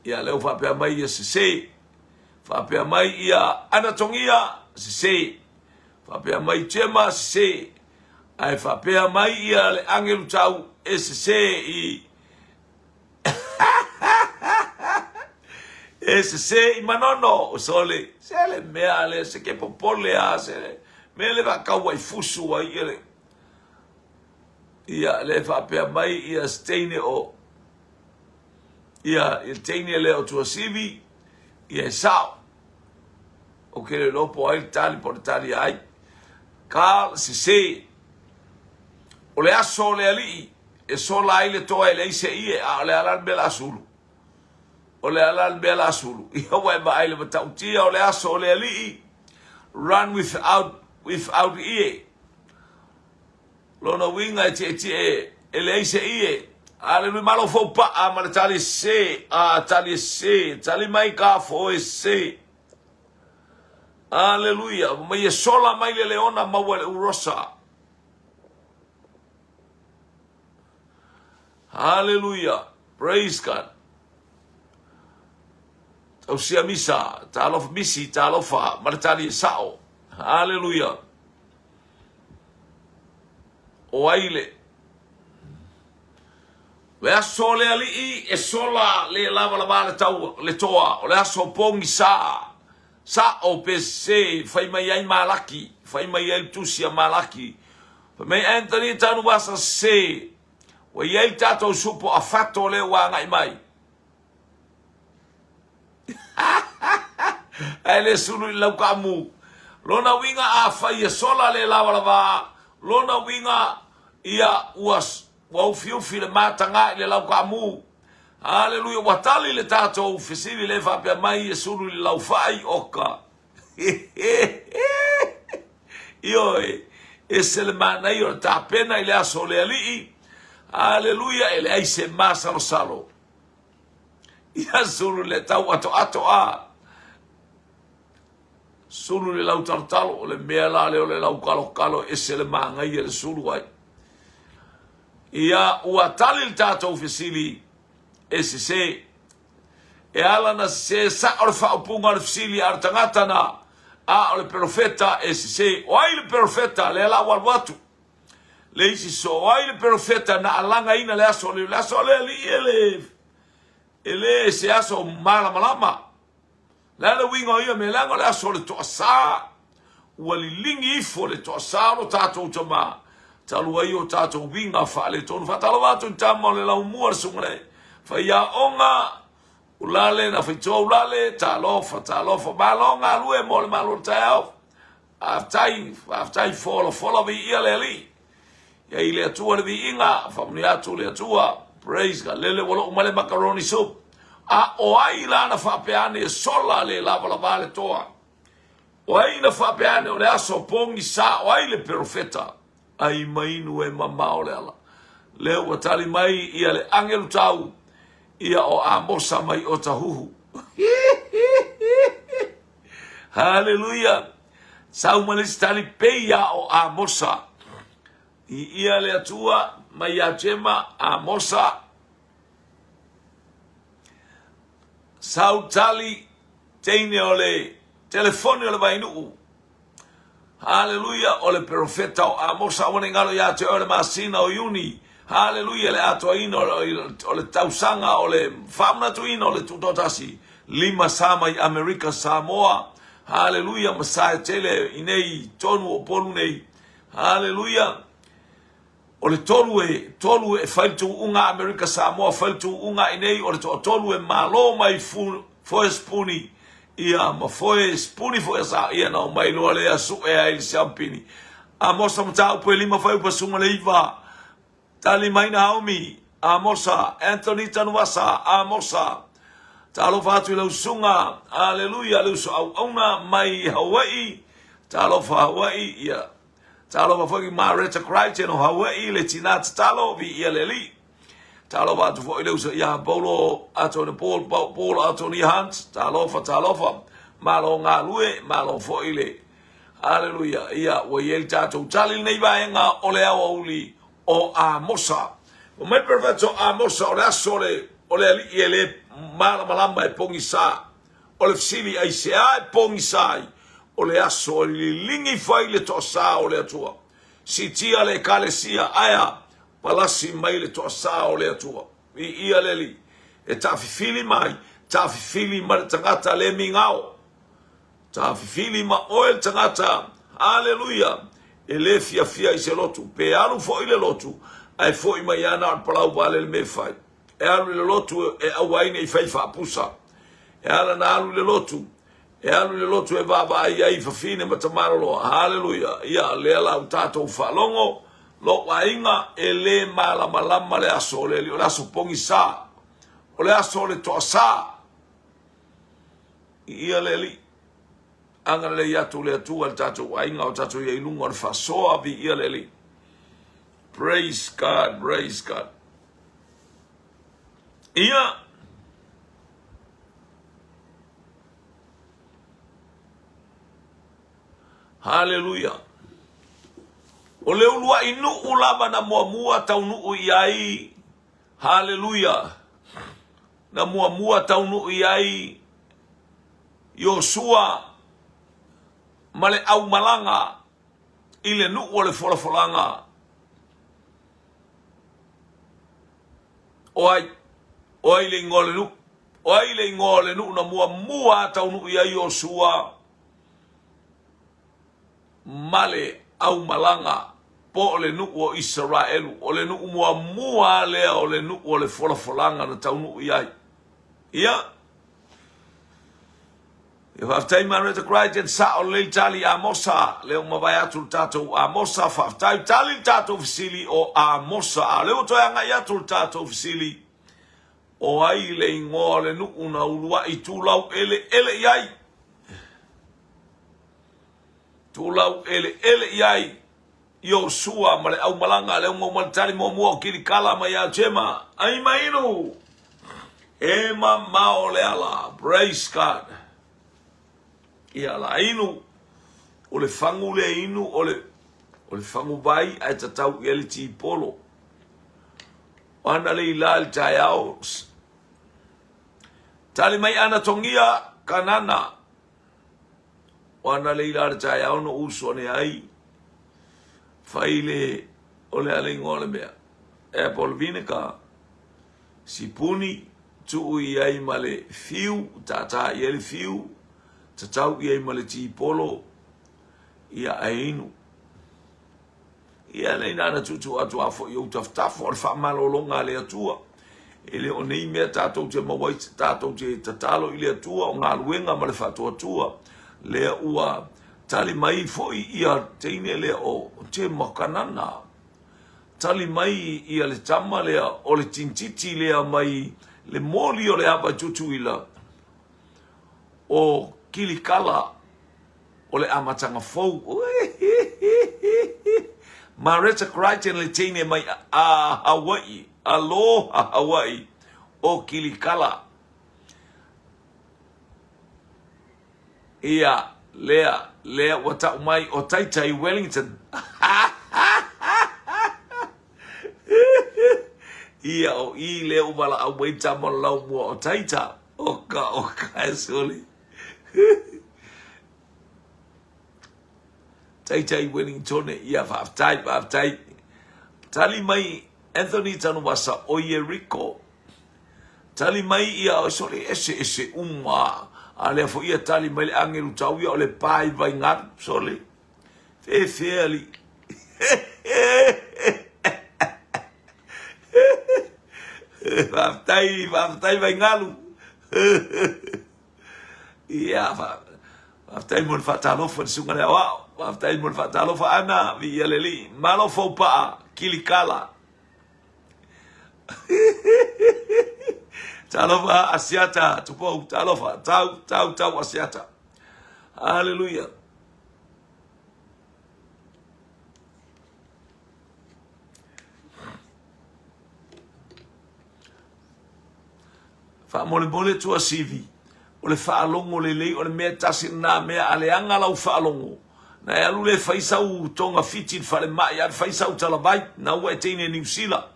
Ia, lea ua faapea mai ia sese. Faapea mai ia Anatogia, sese. Faapea mai Jema, sese. Ae faapea mai ia le agelu tau e sese i e sese i Manono. Sole, se le mea le se ke popole a se le mea le vaakaua i fusu ai ia le ia le faapea mai ia steine o ia le teine lea o Tuasivi, ia e sao. Ou te le iloa po o ai le tali po o le tali a ai. Ka sese. O le aso o le alii e sola ai le toa e leai se ie, a o le a la le mea la sulu? O le a la le mea la sulu? Ia ua e vaai le matautia o le aso o le alii, run without, without ie. Lona uiga e tietie e leai se ie. Aleluia, malo fou paa ma le tali se, a tali se, tali mai ka foe se. Aleluia, mai e sola mai le leona maua le urosa. Aleluia, praise God. Tausia misa, talofa misi, talofa, ma le tali e sao. Aleluia. O ai le Le aso o le alii e sola le lavalava le tau le toa, o le aso pogisa, sa'o pe sese, fai mai ai Malaki, fai mai ai le tusi a Malaki. Fai mai Anthony Tanuvasa sese, ua i ai le tatou supo a fato lea ua agai mai. Ae le sulu i le laukaamu. Lona uiga afai e sola le lavalava, lona uiga ia ua, ua ufiufi le mataga i le laukaamu. Aleluia, ua tali le tatou fesili le faapea mai e sulu i le laufai, oka. Ioe, ese le manaia o le tapena i le aso o le Alii. Aleluia, e leai se masalosalo. Ia sulu le tau atoato a. Sulu le lau talotalo, o le mea la lea o le lau kalokalo e ese le manaia le sulu ai. Ia ua tali le tatou fesili e sese. E ala na sese sao le faaupuga o le fesili a o le tagata na a o le perofeta e sese. O ai le perofeta? Lea la ua alu atu. Le isi so, o ai le perofeta na alagaina le aso o le, le aso o le alii e le, e le se aso malamalama. Le a le uiga o ia mea, leaga o le aso o le toasā, ua liligi ifo le toasā o lo tatou tama, talu ai o tatou uiga faaletonu. Faatalofa atu i tama o le laumua le susuga le faiaoga, Ulale na faitoa Ulale, talofa, talofa, malo galue mo le malo o le taeao. Faafetai, faafetai folafola viia le Alii. Ia i le Atua le viiga, faamanuia atu le Atua. Praise God. Lele ua lou mai le macaroni soup. A o ai la na faapea ane e sola le lavalava le toa? O ai na faapea ane o le aso pogisa, o ai le perofeta? Ai mainu e mamao le ala. Lea ua tali mai ia le agelu tau, ia o Amosa mai Otahuhu. Haleluia! Sau ma le isi tali, pei a o Amosa. I ia le Atua. mai ia Jema, Amosa, Sautali, teine o le telefoni o le Vainuu. Haleluia, o le perofeta o Amosa, aua ne i galo ia te oe le masina o Iuni. Haleluia, le atoaina o le tausaga o le faamanatuina o le tutoatasi. Lima sa mai Amerika Samoa. Haleluia, ma sa e tele i nei tonu o Upolu nei. Haleluia. O le tolu e tolu e fai le tuuga Amerika Samoa fai le tuuga i nei o le toatolu e malo mai foe spuni ia ma foe spuni foi sa ia na o mai loa lea sue ai le siampini. Amosa mataupu e lima fai upa sunga le iva tali mai Naomi Amosa Anthony Tanuvasa Amosa Talofa atu i lau susuga Aleluia le uso auauna mai Hawaii Talofa Hawaii ia Talofa foi ki Mareta Crichton o Hawaii, le tinā tatalo, viia le Alii. Talofa atu foi le uso ia Paulo Atoni Paul, Paul Atoni Hunt, talofa, talofa. Malo galue, malo foi le Aleluia. Ia, ua i ai le tatou tali lenei vaega o le aoauli o Amosa. Ua mai perfecto Amosa o le aso o le, o le alii e le malamalama e pogisa. O le fesili, aisea e pogisa ai? O le aso e liligi fai le toasā o le Atua. Siitia le Ekalesia, aea, palasi mai le toasā o le Atua. Viia le Alii. E taafifili mai, taafifili ma le tagata le migao. Taafifili ma oe le tagata, haleluia, e le fiafia i se lotu. Pe alu foi i le lotu, ae foi mai lava na o le palau vale le mea e fai. E alu i le lotu e aua ai ne i fai faapusa. E ala na alu i le lotu, e alu i le lotu e vaavaai ai i fafine ma tamaloloa. Haleluia! Ia, lea la ua tatou faalogo, lou aiga, e le malamalama le aso o le Alii, o le aso pogisa, o le aso o le toasa. Ia le Alii, agalelei atu le Atua i le tatou aiga, o tatou i ai i luga o le faasoa, viia le Alii. Praise God, praise God. Ia, Haleluia. O le uluai nuu lava na muamua taunuu i ai, haleluia, na muamua taunuu i ai Iosua ma le aumalaga i le nuu o le folafolaga. O ai? O ai le igoa o le nuu? O ai le igoa o le nuu na muamua taunuu i ai Iosua ma le aumalaga po o le nuu o Isaraelu? O le nuu muamua lea o le nuu o le folafolaga na taunuu i ai. Ia, Ia faafetai Mareta Crichton, sao lelei le tali Amosa, lea ua mavae atu le tatou Amosa, faafetai tali le tatou fesili o Amosa, a o lea ua toe agai atu le tatou fesili, o ai le igoa o le nuu na uluai tulau eleele i ai? Tulau eleele i ai Iosua ma le aumalaga, lea ua maua mai le tali muamua o Kilikala mai ia Jema, ai mainu, e mamao le ala, praise God. Ia la inu, o le fagu le inu, o le, o le fagu vai, ae tatau i ai le tipolo. O ana le ila i le taeao, tali mai ana tongia, Kanana, O ana lei la le taeao no uso ane ai, fai le, o le a le igoa o le mea, apple vinegar, sipuni, tuu i ai ma le fiu, tātā i ai le fiu, tatau i ai ma le tipolo, ia ae inu. Ia nei nana tuutuu atu a foi ou tafatafa o le faamalologa a le Atua. E le o nei mea tatou te maua ai tatou te tatalo i le Atua o galuega ma le faatuatua. Lea ua tali mai foi ia teine lea o te makanana. Tali mai ia le tama lea o le tintiti lea mai le moli o le ava i Tutuila o Kilikala o le amataga fou. Mareta Crichton le teine mai a Hawaii. Aloha Hawaii o Kilikala. Ia, lea, lea ua tau mai o Taitai Wellington. Ia o i lea ua valaau mai tama o le laumua o Taita. Oka oka e sole. Taita i Wellingtone. Ia faafetai, faafetai. Tali mai Anthony Tanuvasa o Ieriko. Tali mai ia o sole ese ese uma. A lea foi ia tali mai le agelu tau ia o le pa i Vaingalu. Sole. Fefea li. Faafetai, faafetai Vaingalu. Ia, faafetai mo le faatalofa le susuga le aoao. Faafetai mo le faatalofa Ana, viia le Alii. Malo Foupaa, Kilikala. Talofa Asiata, Tupou, talofa, tau, tau, tau Asiata. Haleluia. Faamolemole Tuasivi, o le faalogo lelei o le mea tasi lena mea a leaga lau faalogo, na e alu lea e fai sau togafiti i le falemai ae fai sau talavai, na ua e teine Niu Sila.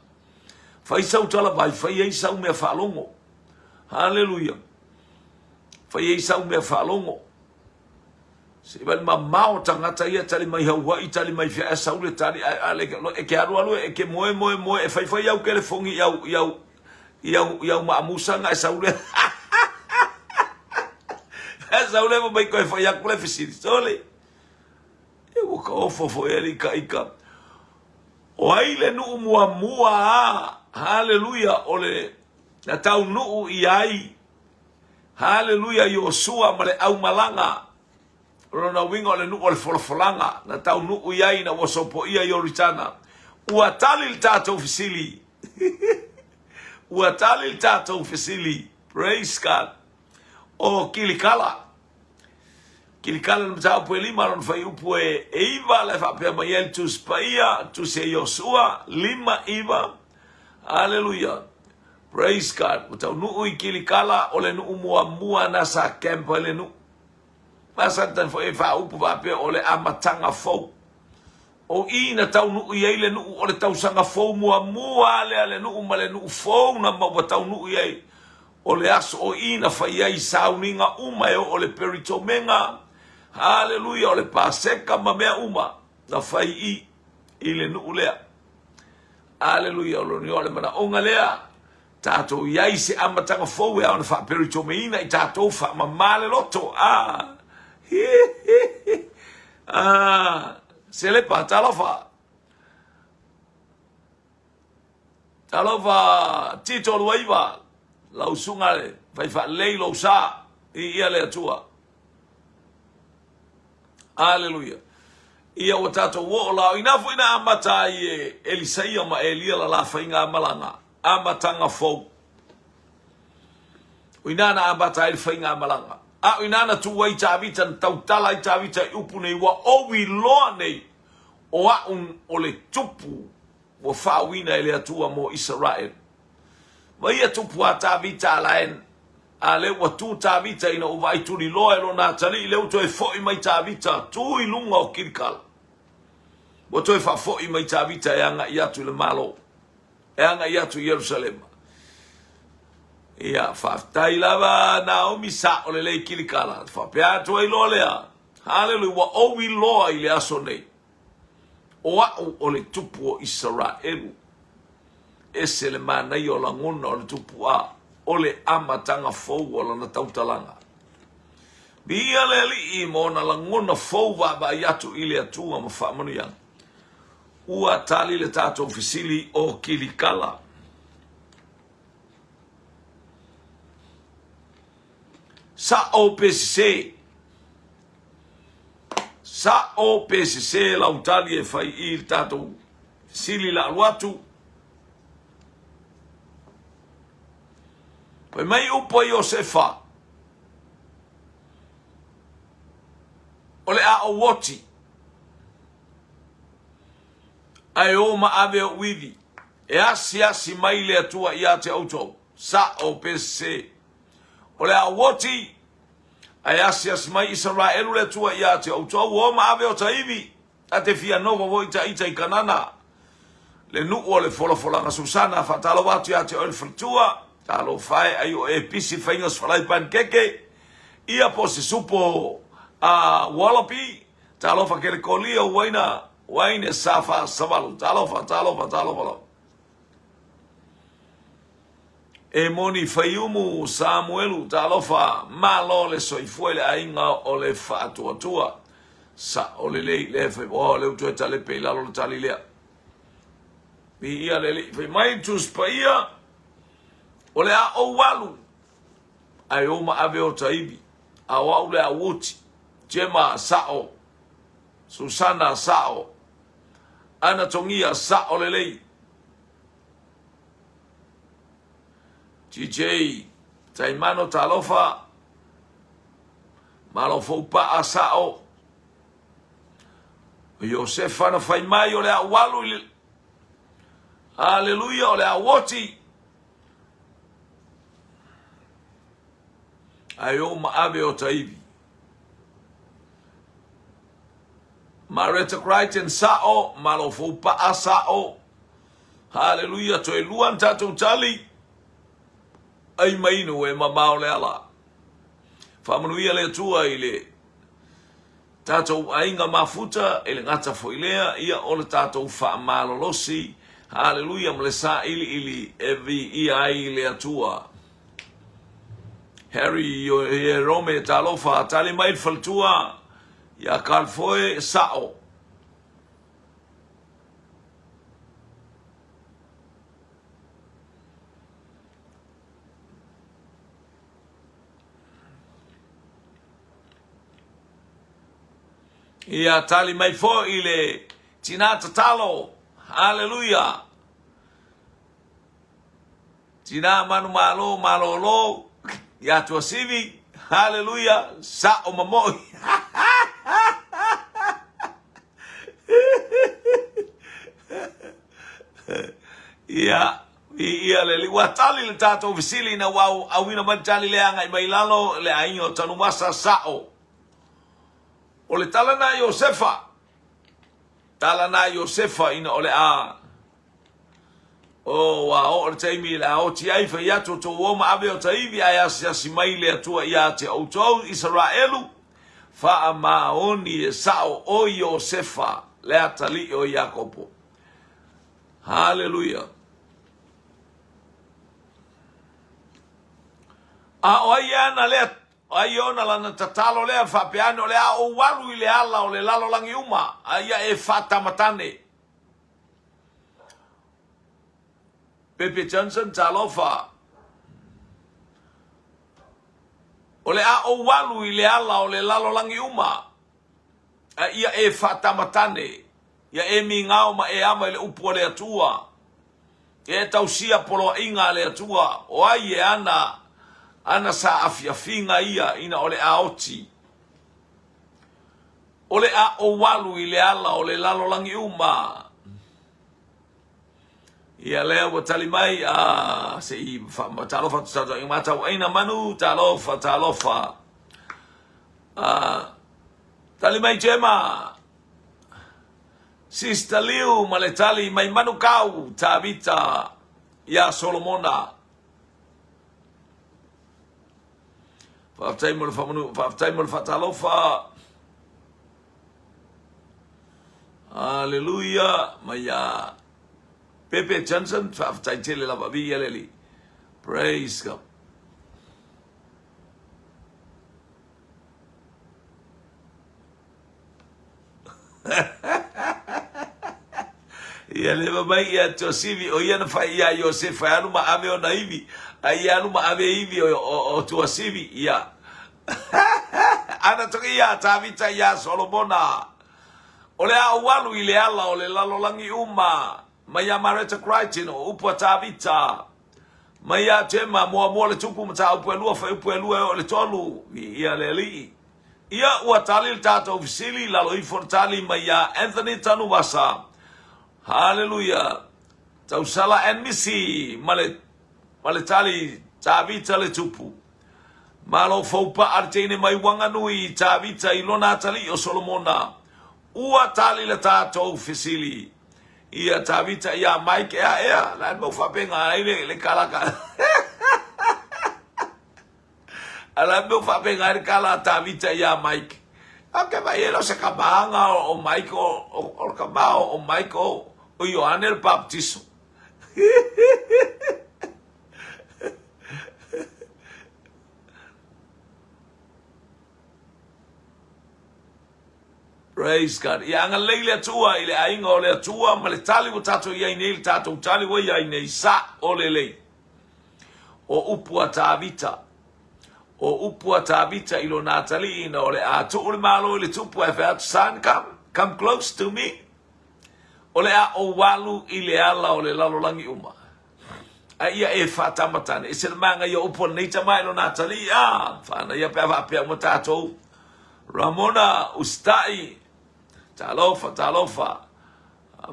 Fai sau talavai, fai ai sau mea faalogo. Haleluia. Fai ai sau mea faalogo. Se i vaai mamao tagata ia tali mai Hawaii tali mai fea ae sau le tali ae a le e ke alu alu e ke moe moe moe e fai fai au kelefogi i au i au i au i au maamusaga e sau le e sau le mai koe fai aku le fesili sole e ua ka ofo foi e ika ika o ai le nuu muamua a haleluia o le na taunuu i ai Haleluia Iosua ma le aumalaga. O lona uiga o le nuu o le folafolaga na taunuu i ai ina ua sopoia Ioritana. Ua tali le tatou fesili. Ua tali le tatou fesili. Praise God. O Kilikala. Kilikala le mataupu e lima lona fuaiupu e 9 la e faapea mai ai le Tusi Paia, Tusi a Iosua, 5, 9. Haleluia. Praise God. Ua taunuu i Kilikala, o le nuu muamua na sa camp ai le nuu. Ma sa tani foi e faaupu faapea o le amataga fou. O i na taunuu i ai le nuu o le tausaga fou muamua lea le nuu ma le nuu fou na ma ua taunuu i ai. O le aso o i na fai ai sauniga uma e oo le peritomega. Haleluia, o le Paseka ma mea uma na fai i i le nuu lea. Aleluia, o lona igoa o le manaoga lea, tatou i ai se amataga fou e ao ona faaperitomeina i tatou faamama le loto. Ah, hi, hi, hi. Ah, Selepa, talofa. Talofa, Tito Luaiva, lau suga le fai faalelei lou sa, i ia le Atua. Aleluia. Ia ua tatou oo la, o ina foi na amata ai e Elisaia ma Elia la la faigamalaga, amataga fou. O ina na amata ai le faigamalaga. A o ina na tu ai Tavita, na tautala ai Tavita i upu nei, ua ou iloa nei, o a'u o le tupu ua faauina e le Atua mo Isaraelu. Ma ia tupu a Tavita a laen, a lea ua tu Tavita ina ua vaai tuliloa e lona atalii, lea ua toe fo'i mai Tavita, tu i luga o Kilikala. Ua toe faafo'i mai Tavita e aga'i atu i le Malo, e aga'i atu i Ierusalema. Ia, faafetai lava Naomi, sa'o lelei Kilikala. Faapea atu ai loa lea, Haleluia, ua ou iloa i le aso nei. O a'u o le tupu o Isaraelu. Ese le manaia o lagona o le tupu a o le amataga fou o lana tautalaga. Viia le Alii ma ona lagona fou vaavaai atu i le Atua ma faamanuiaga. Ua tali le tatou fesili o Kilikala. Sa'o pe sese? Sa'o pe sese lau tali e fai i le tatou fesili la alu atu? Fai mai upu a Iosefa, O le a ou oti, ae o ma ave ou ivi, e asiasi mai le Atua ia te outou. Sa'o pe sese? O le a ou oti, ae asiasi mai Isaraelu le Atua ia te outou, o ma ave o ta ivi, ta te fia nofo foi ta ita i Kanana. le nuu o le folafolaga Susana, faatalofa atu ia te oe le faletua, talofa e ai o e pisi faiga o se falai panikeke, ia po o se supo a wallaby, talofa kele kolia uaina, uaine sa faasavalu, talofa, talofa, talofa lava. E moni Faiumu Samuelu, talofa, malo le soifua i le aiga o le Faatuatua. Sao lelei lea fai, oh, lea ua toe talepe i lalo le tali lea. Viia le Alii, fai mai le Tusi Paia, o le a ou alu, ae o ma ave ota ivi, a o au le a ou oti. Jema, sao. Susana, sao. Anatogia, sao lelei. GJ, Taimano, talofa. Malo Foupaa, sao. O Iosefa na fai mai o le a ou alu i le... Aleluia, o le a ou oti. Ae o ma ave ota ivi. Mareta Crichton, sao. Malo Foupaa, sao. Haleluia, toe lua na tatou tali. Ai mainu e mamao le ala. Faamanuia le Atua i le tatou aiga mafuta e le gata foi lea, ia o le tatou faamalolosi. Haleluia, ma le sailiili e viia ai le Atua. Harry Ierome, talofa, tali mai le faletua ia Kalfoe, sao. Ia tali mai foi le tinā tatalo. Haleluia. Tinā manumalo malōlō iā Tuasivi. Haleluia. Sa'o ma mo'i. Ia, viia le Alii. Ua tali le tatou fesili ina ua auina mai le tali lea agai mai lalo le aiga o Tanuvasa, sa'o. O le tala na Iosefa, tala na Iosefa ina o le a O, ua oo le taimi le a oti ai, fai atu outou o ma ave ota ivi, ae asiasi mai le Atua ia te outou, Isaraelu, faamaoni e sao o Iosefa, le atalii o Iakopo. Haleluia. A o ai e ana lea, o ai e ona lana tatalo lea, faapea ane, o le a ou alu i le ala o le lalolagi uma, a ia e faatamatane. Pepe Johnson, talofa. O le a ou alu i le ala o le lalolagi uma, a ia e faatamatane, ia e migao ma e ava i le upu a le Atua, ia e tausia poloaiga a le Atua, o ai e ana ana saafiafiga ia ina o le a oti. O le a ou alu i le ala o le lalolagi uma. Ia lea ua tali mai, a se i talofa atu tatou i matau aina manu, talofa, talofa. A, tali mai Jema, Sister Liu ma le tali mai Manukau, Tavita, ia Solomona. Faafetai mo le faamanu, faafetai mo le faatalofa. Hallelujah. Mai a Pepe Johnson, faafetai tele lava vi ia le Praise God. Ia leva mai ia Tuasivi, o ia na fai ia Iosefa e alu ma ave ona ivi, a ia alu ma ave ivi o, o, o Tuasivi, ia. Ana toki ia Tavita ia Solomona. O le a ou alu i le ala o le lalolagi uma, mai ia Mareta Crichton, o upu a Tavita. Mai ia Tema, muamua le tupu mataupu e lua, fuaiupu e lua e oo i le tolu, viia le Alii. Ia, ua tali le tatou fesili i lalo ifo le tali mai iā Anthony Tanuvasa. Haleluia! Tausala and Missy ma le, ma le tali Tavita le tupu. Malo fou paa le teine mai Wanganui, Tavita i lona atalii o Solomona. Ua tali le tatou fesili. Ia Tavita ia Mike ea ea la mo faapena ai le le kalaka. Ala mo faapena ai le kala Tavita ia Mike. A ke vai elo se kamanga o Mike o o kama o Mike o o Ioane le baptiso. Praise God. Ia agalelei le Atua i le aiga o le Atua ma le tali ua tatou i ai nei, le tatou tali ua i ai nei, sa o lelei. O upu a Tavita, o upu a Tavita i lona atalii ina o le a tuu le malo i le tupu ae fai atu, son, come, come close to me. O le a ou alu i le ala o le lalolagi uma. A ia e faatamatane, e se le manaia o upu a lenei tama i lona atalii, a, whānaia pe a faapea uma tātou. Ramona Usita'i, talofa, talofa,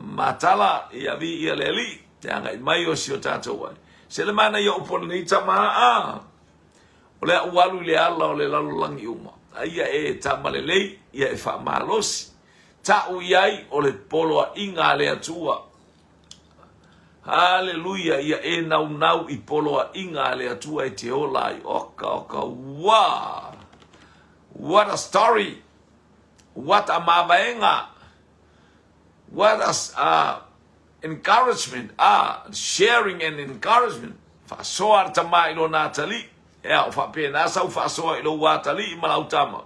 Matala, ia vi ia le alii, te agai mai o si o tātou ai. Se le manaia o upu a lenei tama, a, o le a ou alu i le ala o le lalolagi uma. A ia e tama lelei, ia e faamalosi. Ta'u i ai o le poloa'iga a le Atua. Haleluia! Ia e naunau i poloa'iga a le Atua e te ola ai. Oka, oka, ua! What a story! What a mavaega! What a encouragement! Ah, sharing and encouragement. Faasoa le tama i lona atalii. Ea, o faapena sau faasoa i lou atalii ma lau tama.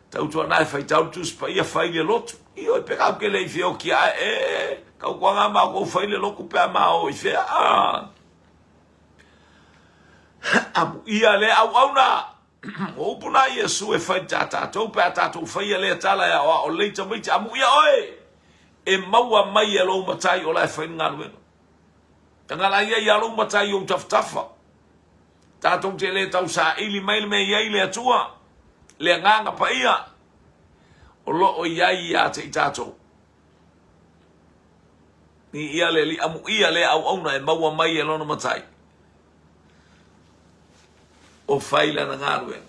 Tautuana e faitau le Tusi Paia, fai le lotu. Ioe, pe kau ke le i feoki ae, e, kau koa ngā mao kou fai le loku pe a mao i fea. Ah. Amu ia le auauna. O upu na Iesu e fai tā tātou pe a tātou whaia lea tala e ao ao lei tamaiti. Amu ia oe, e maua mai e lou matai o la e whai ngaluega. Tangala ia ia lou matai o tafatafa. Tatou te le tausaili mai le mea i ai le Atua, le Agaga Paia, o lo o i ai ia te i tatou. Ni ia le li amuia le auauna e maua mai e lona matai. O fai lana galuega.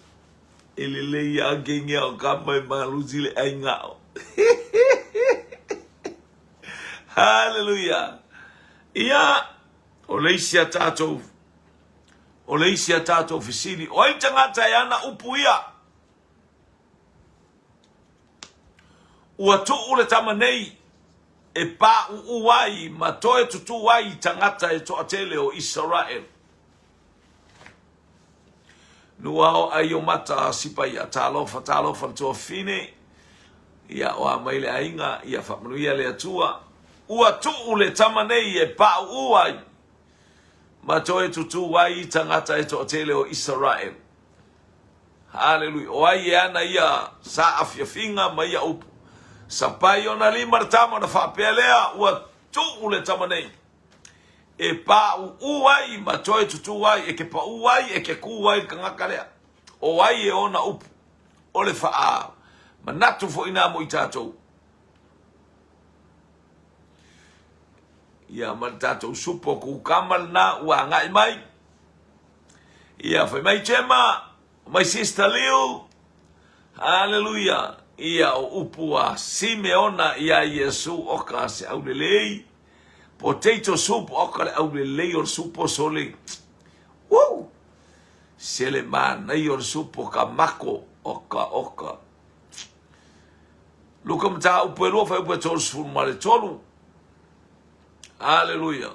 E lelei ia ke ngea o ka mai malusi le ai ngao. Hallelujah. Ia, o le isi a tatou O le isi a tatou fesili, o ai tagata e ana upu ia? Ua tuu le tama nei e pāʻūʻū ai ma toe tutū ai i tagata e toatele o Isaraelu. Nua o ai o mata sipa ia talofa talofa le tuafafine ia o a mai le aiga ia faamanuia le Atua. Ua tuu le tama nei e pāʻūʻū ai ma toe tutū ai i tagata e toatele o Isaraelu. Haleluia. O ai e ana ia saafiafiga ma ia upu. Sapai ona lima le tama ona faapea lea, ua tuu le tama nei e pāʻūʻū ai ma toe tutū ai, e ke paʻū ai, e ke kū ai le tagata lea. O ai e ona upu, o le faa manatu foi nā mo i tātou. Ia ma le tatou supo kukama lena ua agai mai. Ia fai mai Chema, my sister Liu. Hallelujah. Ia o upu a Simeona ia Iesu o ka se aulelei. Potato soup o ka le aulelei o le supo sole. Woo! Se le manai o le supo ka mako o ka o ka. Luka mataupu e lua fuaiupu e 33. Aleluia.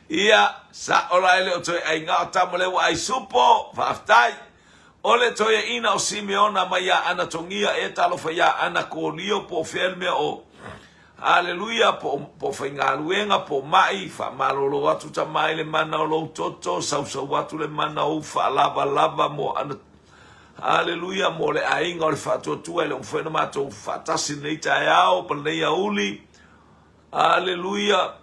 Ia, sa ola e le o toe aiga o tama le ua ai supo, faafetai. O le toeaina o Simeona mai ia Anatongia e talofa ia Anakolio po o fea le mea o Haleluia, po, po faigaluega, po mai, faamalolo atu tama i le mana o lou toto, sausau atu le mana o ou faalavalava mo ana Haleluia, mo le aiga o le faatuatua e le o mafai ona matou faatasi lenei taeao ma lenei auli. Haleluia.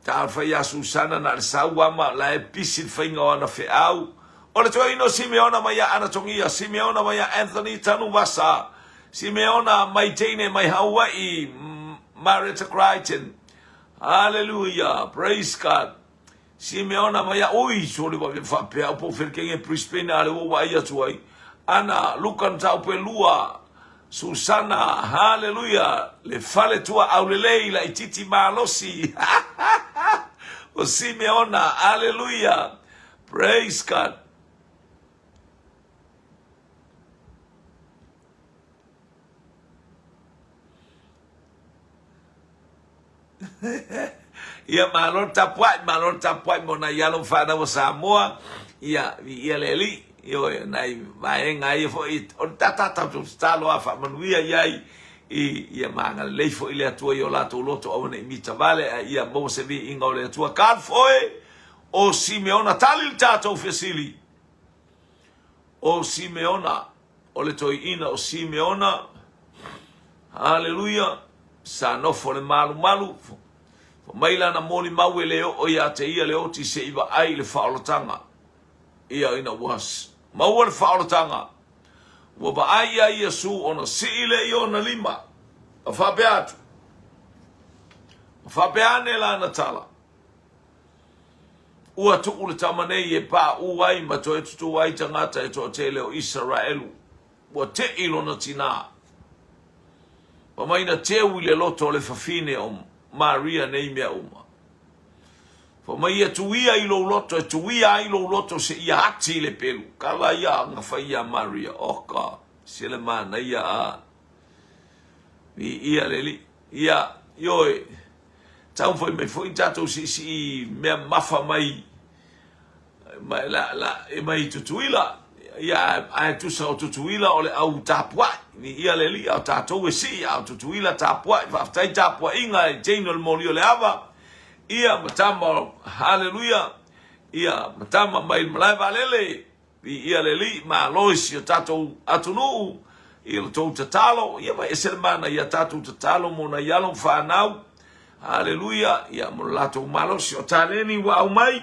Talofa ia Susana na le sau ama la e pisi le faiga o ana feau. O le toeaina o Simeona mai ia Anatongia, Simeona mai ia Anthony Tanuvasa, Simeona mai Teine mai Hawaii, Mareta Crichton. Hallelujah, praise God. Simeona mai ia, ui, sole wa faapea au po felekenge Brisbane a le ua vaai atu ai. Ana, Luka mataupu e 2, Susana, haleluia, le faletua aulelei laititi malosi o Simeona, haleluia, praise God. Ia malo le tapuai, malo le tapuai mo nai alo ma fanau a Samoa. Ia, viia le Alii. Ioe, nai vaega ia foi, o le tātā tatou tatalo a faamanuia i ai, i, ia magalelei foi le Atua i o latou loto aua ne i mitavale, a ia maua se viiga o le Atua. Kalfoe o Simeona, tali le tatou fesili. O Simeona, o le toeaina o Simeona, haleluia, sa nofo le malumalu, fai mai lana molimau e le oo ia te ia le oti se i vaai i le faaolataga. Ia ina ua maua le faaolataga, ua vaai ia Iesu ona sii lea i ona lima, ma faapea atu, ma faapea ane lana tala, Ua tuu le tama nei e paʻū ai ma toe tutū ai tagata e toatele o Isaraelu. Ua teʻi lona tinā. Fai mai na teu i le loto o le fafine o Maria nei mea uma. Fai mai ia tuia i lou loto, e tuia ai lou loto seia ati i le pelu. Kala ia na fai iā Maria. Oka, se le manaia a. Viia le Alii. Ia, ioe. Taumafai mai foi tatou siisii mea mafa mai mai la la e mai Tutuila ia ae tusa o Tutuila o le au tapuai ni ia le alii a o tatou e sii a o Tutuila tapuai faafetai tapuaiga e Jane o le moli o le ava ia ma tama haleluia ia ma tama mai le malae vaalele Viia le Alii, malo i si o tatou atunuu i lo tou tatalo, ia ma ese le manaia tatou tatalo mo nai alo ma fanau. Haleluia, ia mo le latou malosi o taleni ua aumai,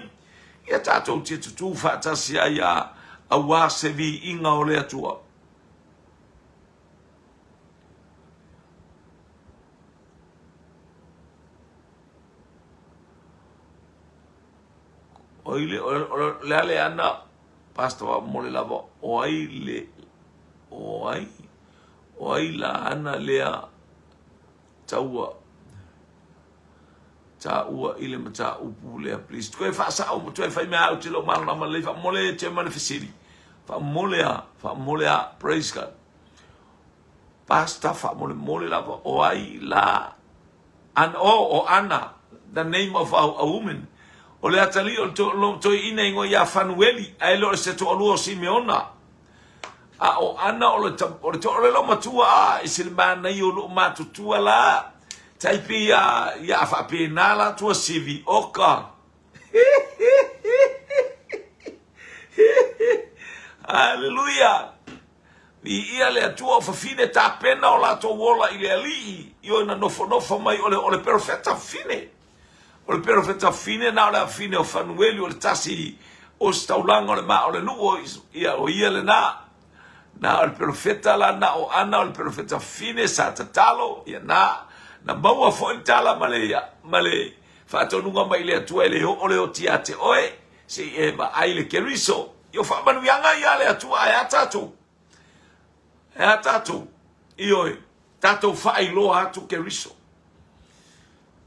ia tatou te tutū faatasi ai a auā se viiga o le Atua. O ai le, o le a le ana, Pastor faamolemole lava, o ai le, o ai, o ai la ana lea taua, taua i le mataupu lea, please. Toe faasao ma toe fai mea au te le o malamalama lelei, faamolemole e ma le fesili. Faamolemole a, faamolemole a, praise God. Pastor faamolemole lava, o ai la An, oh, o Ana, the name of a, a woman. O le atalii o le to, lo, toeaina ingoa ia Fanueli, ae le o se toalua o Simeona. A o Ana o le, o le toalelo matua, a, e se le manaia o loo matutua la. Tai pei ia, ia a faapena la tua sivi, oka. Hallelujah. Viia le Atua o fafine tapena o latou ola i le Alii, ioe na nofonofo mai o le, o le perofeta fafine. O le perofeta fafine na o le afine o Fanueli o le tasi o se taulaga o le maa o le nuu o ia, o ia lena. Na o le perofeta la na o Ana o le perofeta fafine sa tatalo, ia na, na maua foi le tala ma le, ma le faatonuga mai le Atua e le oo le oti ia te oe. Se i e vaai le Keriso. I o faamanuiaga ia a le Atua, ae a tatou? Ae a tatou? Ioe, tatou faailoa atu Keriso.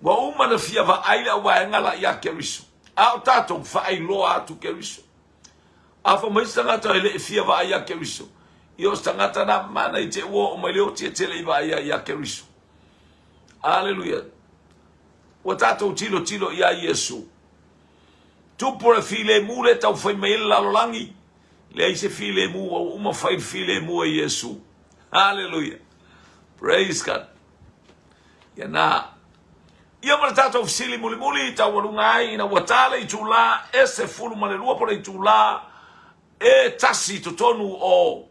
Ua uma na fia vaai le auvaega la ia Keriso. A o tatou faailoa atu Keriso. A fa mai se tagata e le i fia vaai ia Keriso. I o se tagata na mana i te ua o mai le oti e tele i vaai ia Keriso. Aleluia. Ua tatou tilo tilo ia Iesu. Tupu le filemu lea e tau fai mai ai le lalolagi. Leai se filemu, ua uma fai le filemu e Iesu. Haleluia. Praise God. Ia na. Ia ma le tatou fesili mulimuli i taualuga ai ina ua ta le itulā e 12 po o le itulā e tasi i totonu o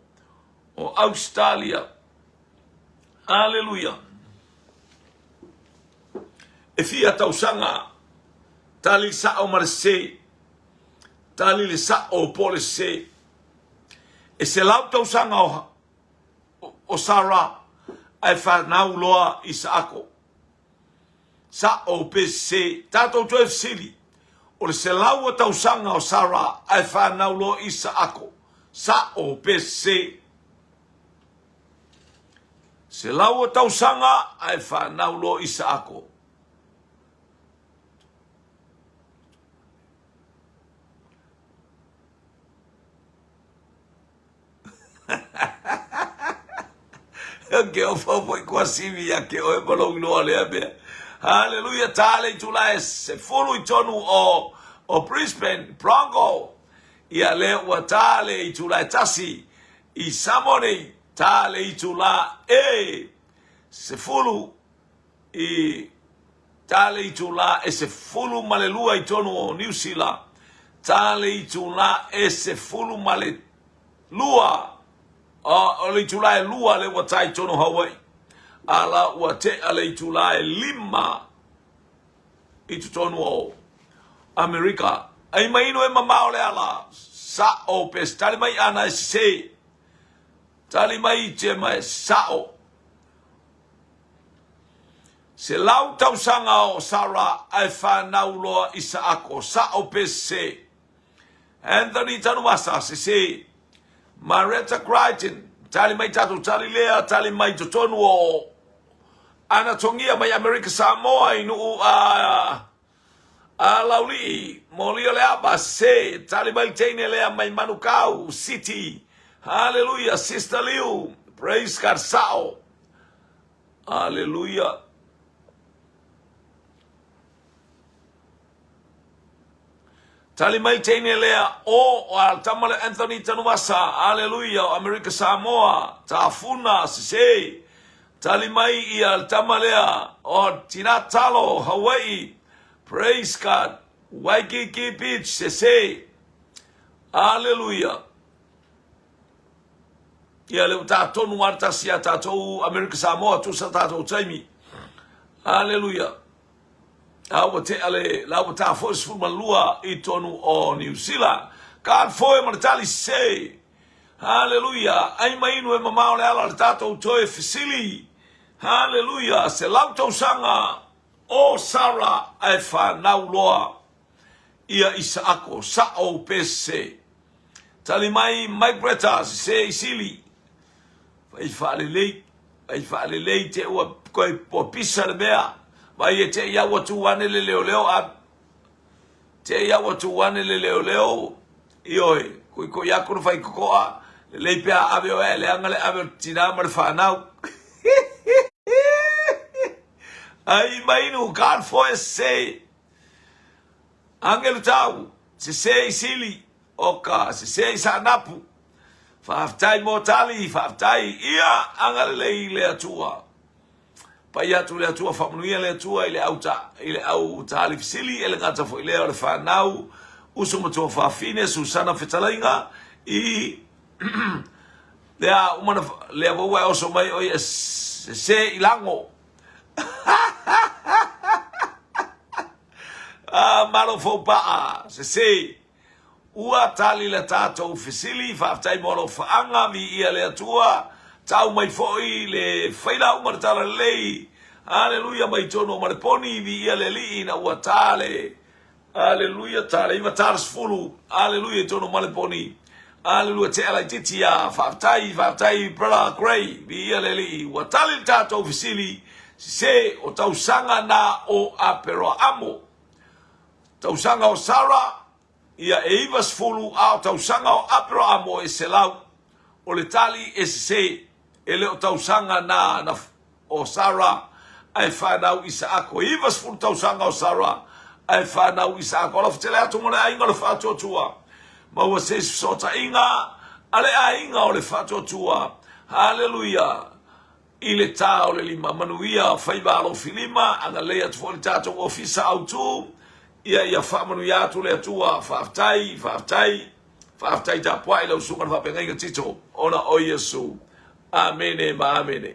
o Ausetalia. Aleluia. E fia tausaga tali le sao ma le sese, tali le sao po o le sese. E 100 tausaga o, o Sara ae fanau loa Isaako. Sao pe sese, tatou toe fesili, o le 100 o tausaga o Sara ae fanau loa Isaako. Sa'o pe sese. 100 o tausaga ae fanau loa Isaako. Ke ofa foi kuasivi ia ke oe ma lou iloa lea mea. Haleluia, tā le itula e 10 i tonu o, o Brisbane, Bronco. Ia lea ua tā le itula e 1 i Samoa nei, tā le itula e 10 i tā le itula e 12 i tonu o Niu Sila, tā le itula e 12, o le itula e 2 le ua tā i tonu o Hawaii, a la ua tea le itula e 5 i totonu o Amerika. Ai mai inu e mamao le ala, sa'o pe tali mai ana e sese, tali mai i te mai sa'o. 100 tausaga o Sara ae fanau loa Isaako, sa'o pe sese. Anthony Tanuvasa, sese. Marietta Crichton, tali mai tatou tali lea, tali mai totonu o Anatongia mai Amerika Samoa i nuu a a Laulii, molia le ava, sese, tali mai teine lea mai Manukau City. Hallelujah, Sister Liu, praise God, sa'o. Hallelujah. Tali mai teine lea o a tama le Anthony Tanuvasa, Aleluia, o Amerika Samoa, Tafuna, sese. Tali mai ia le tama lea o Tina Talo, Hawaii, praise God, Waikiki Beach, sese. Aleluia. Ia le ua tonu a tasi a tātou Amerika Samoa, tusa tātou taimi. Aleluia. A ua tea le la ua tā foi 12 i tonu o Niu Sila. God foi ma le tali se. Haleluia. Ai mai inu e mamao le ala le tātou toe fesili. Haleluia. 100 tausaga o Sara ae whanau loa ia Isaako. Sa'o pe se. Tali mai Mike Greta se i sili. Fai whaalelei. Fai whaalelei te ua koe ua pisa le mea. Vai e te ia ua tu ane le leo leo a te ia ua tu ane le leo leo ioe koi koi aku no fai kokoa le lei pea ave o e le anga le ave o tina ma le whanau. Ai mainu God for se Angelu tau, sese i Sili, o ka sese i Saanapu. Faafetai mo tali, faafetai ia agalelei le Atua. Pai atu le Atua, faamanuia le Atua i le au ta, i le au tali fesili, e le gata foi lea o le whanau, uso matua fafine, Susana Fetalaiga, i lea umana, lea waua e oso mai o ia sese i lango. Ah, malo fou paa, sese. Ua tali le tātou fesili, faafetai mo alofaaga, viia le Atua, tau mai foi le faila uma le tala lelei. Aleluia mai tonu o Maleponi, viia le Alii ina ua tā le Aleluia, tā le iva tā le 10. Aleluia i tonu o Maleponi. Aleluia, tea laitiiti ia. Faafetai, faafetai, Brother Gray, viia le Alii. Ua tali le tātou fesili, sese o tausaga na o Aperoamo. Tausaga o Sara, ia e 90, a o tausaga o Aperoamo e 100. O le tali e sese, e le o tausaga na, na o Sara ae fanau Isaako. E 90 tausaga o Sara ae fanau Isaako. Alofa tele atu mo le aiga o le faatuatua. Maua se isi fesootaiga a le aiga o le faatuatua. Haleluia! I le tā o le lima, manuia faiva alofi lima, agalelei atu foi le tatou ofisa autu. Ia ia faamanuia atu le Atua. Faafetai, faafetai, faafetai tapuai lau susuga i le faafeagaiga Tito, ona o Iesu. Amene ma amene.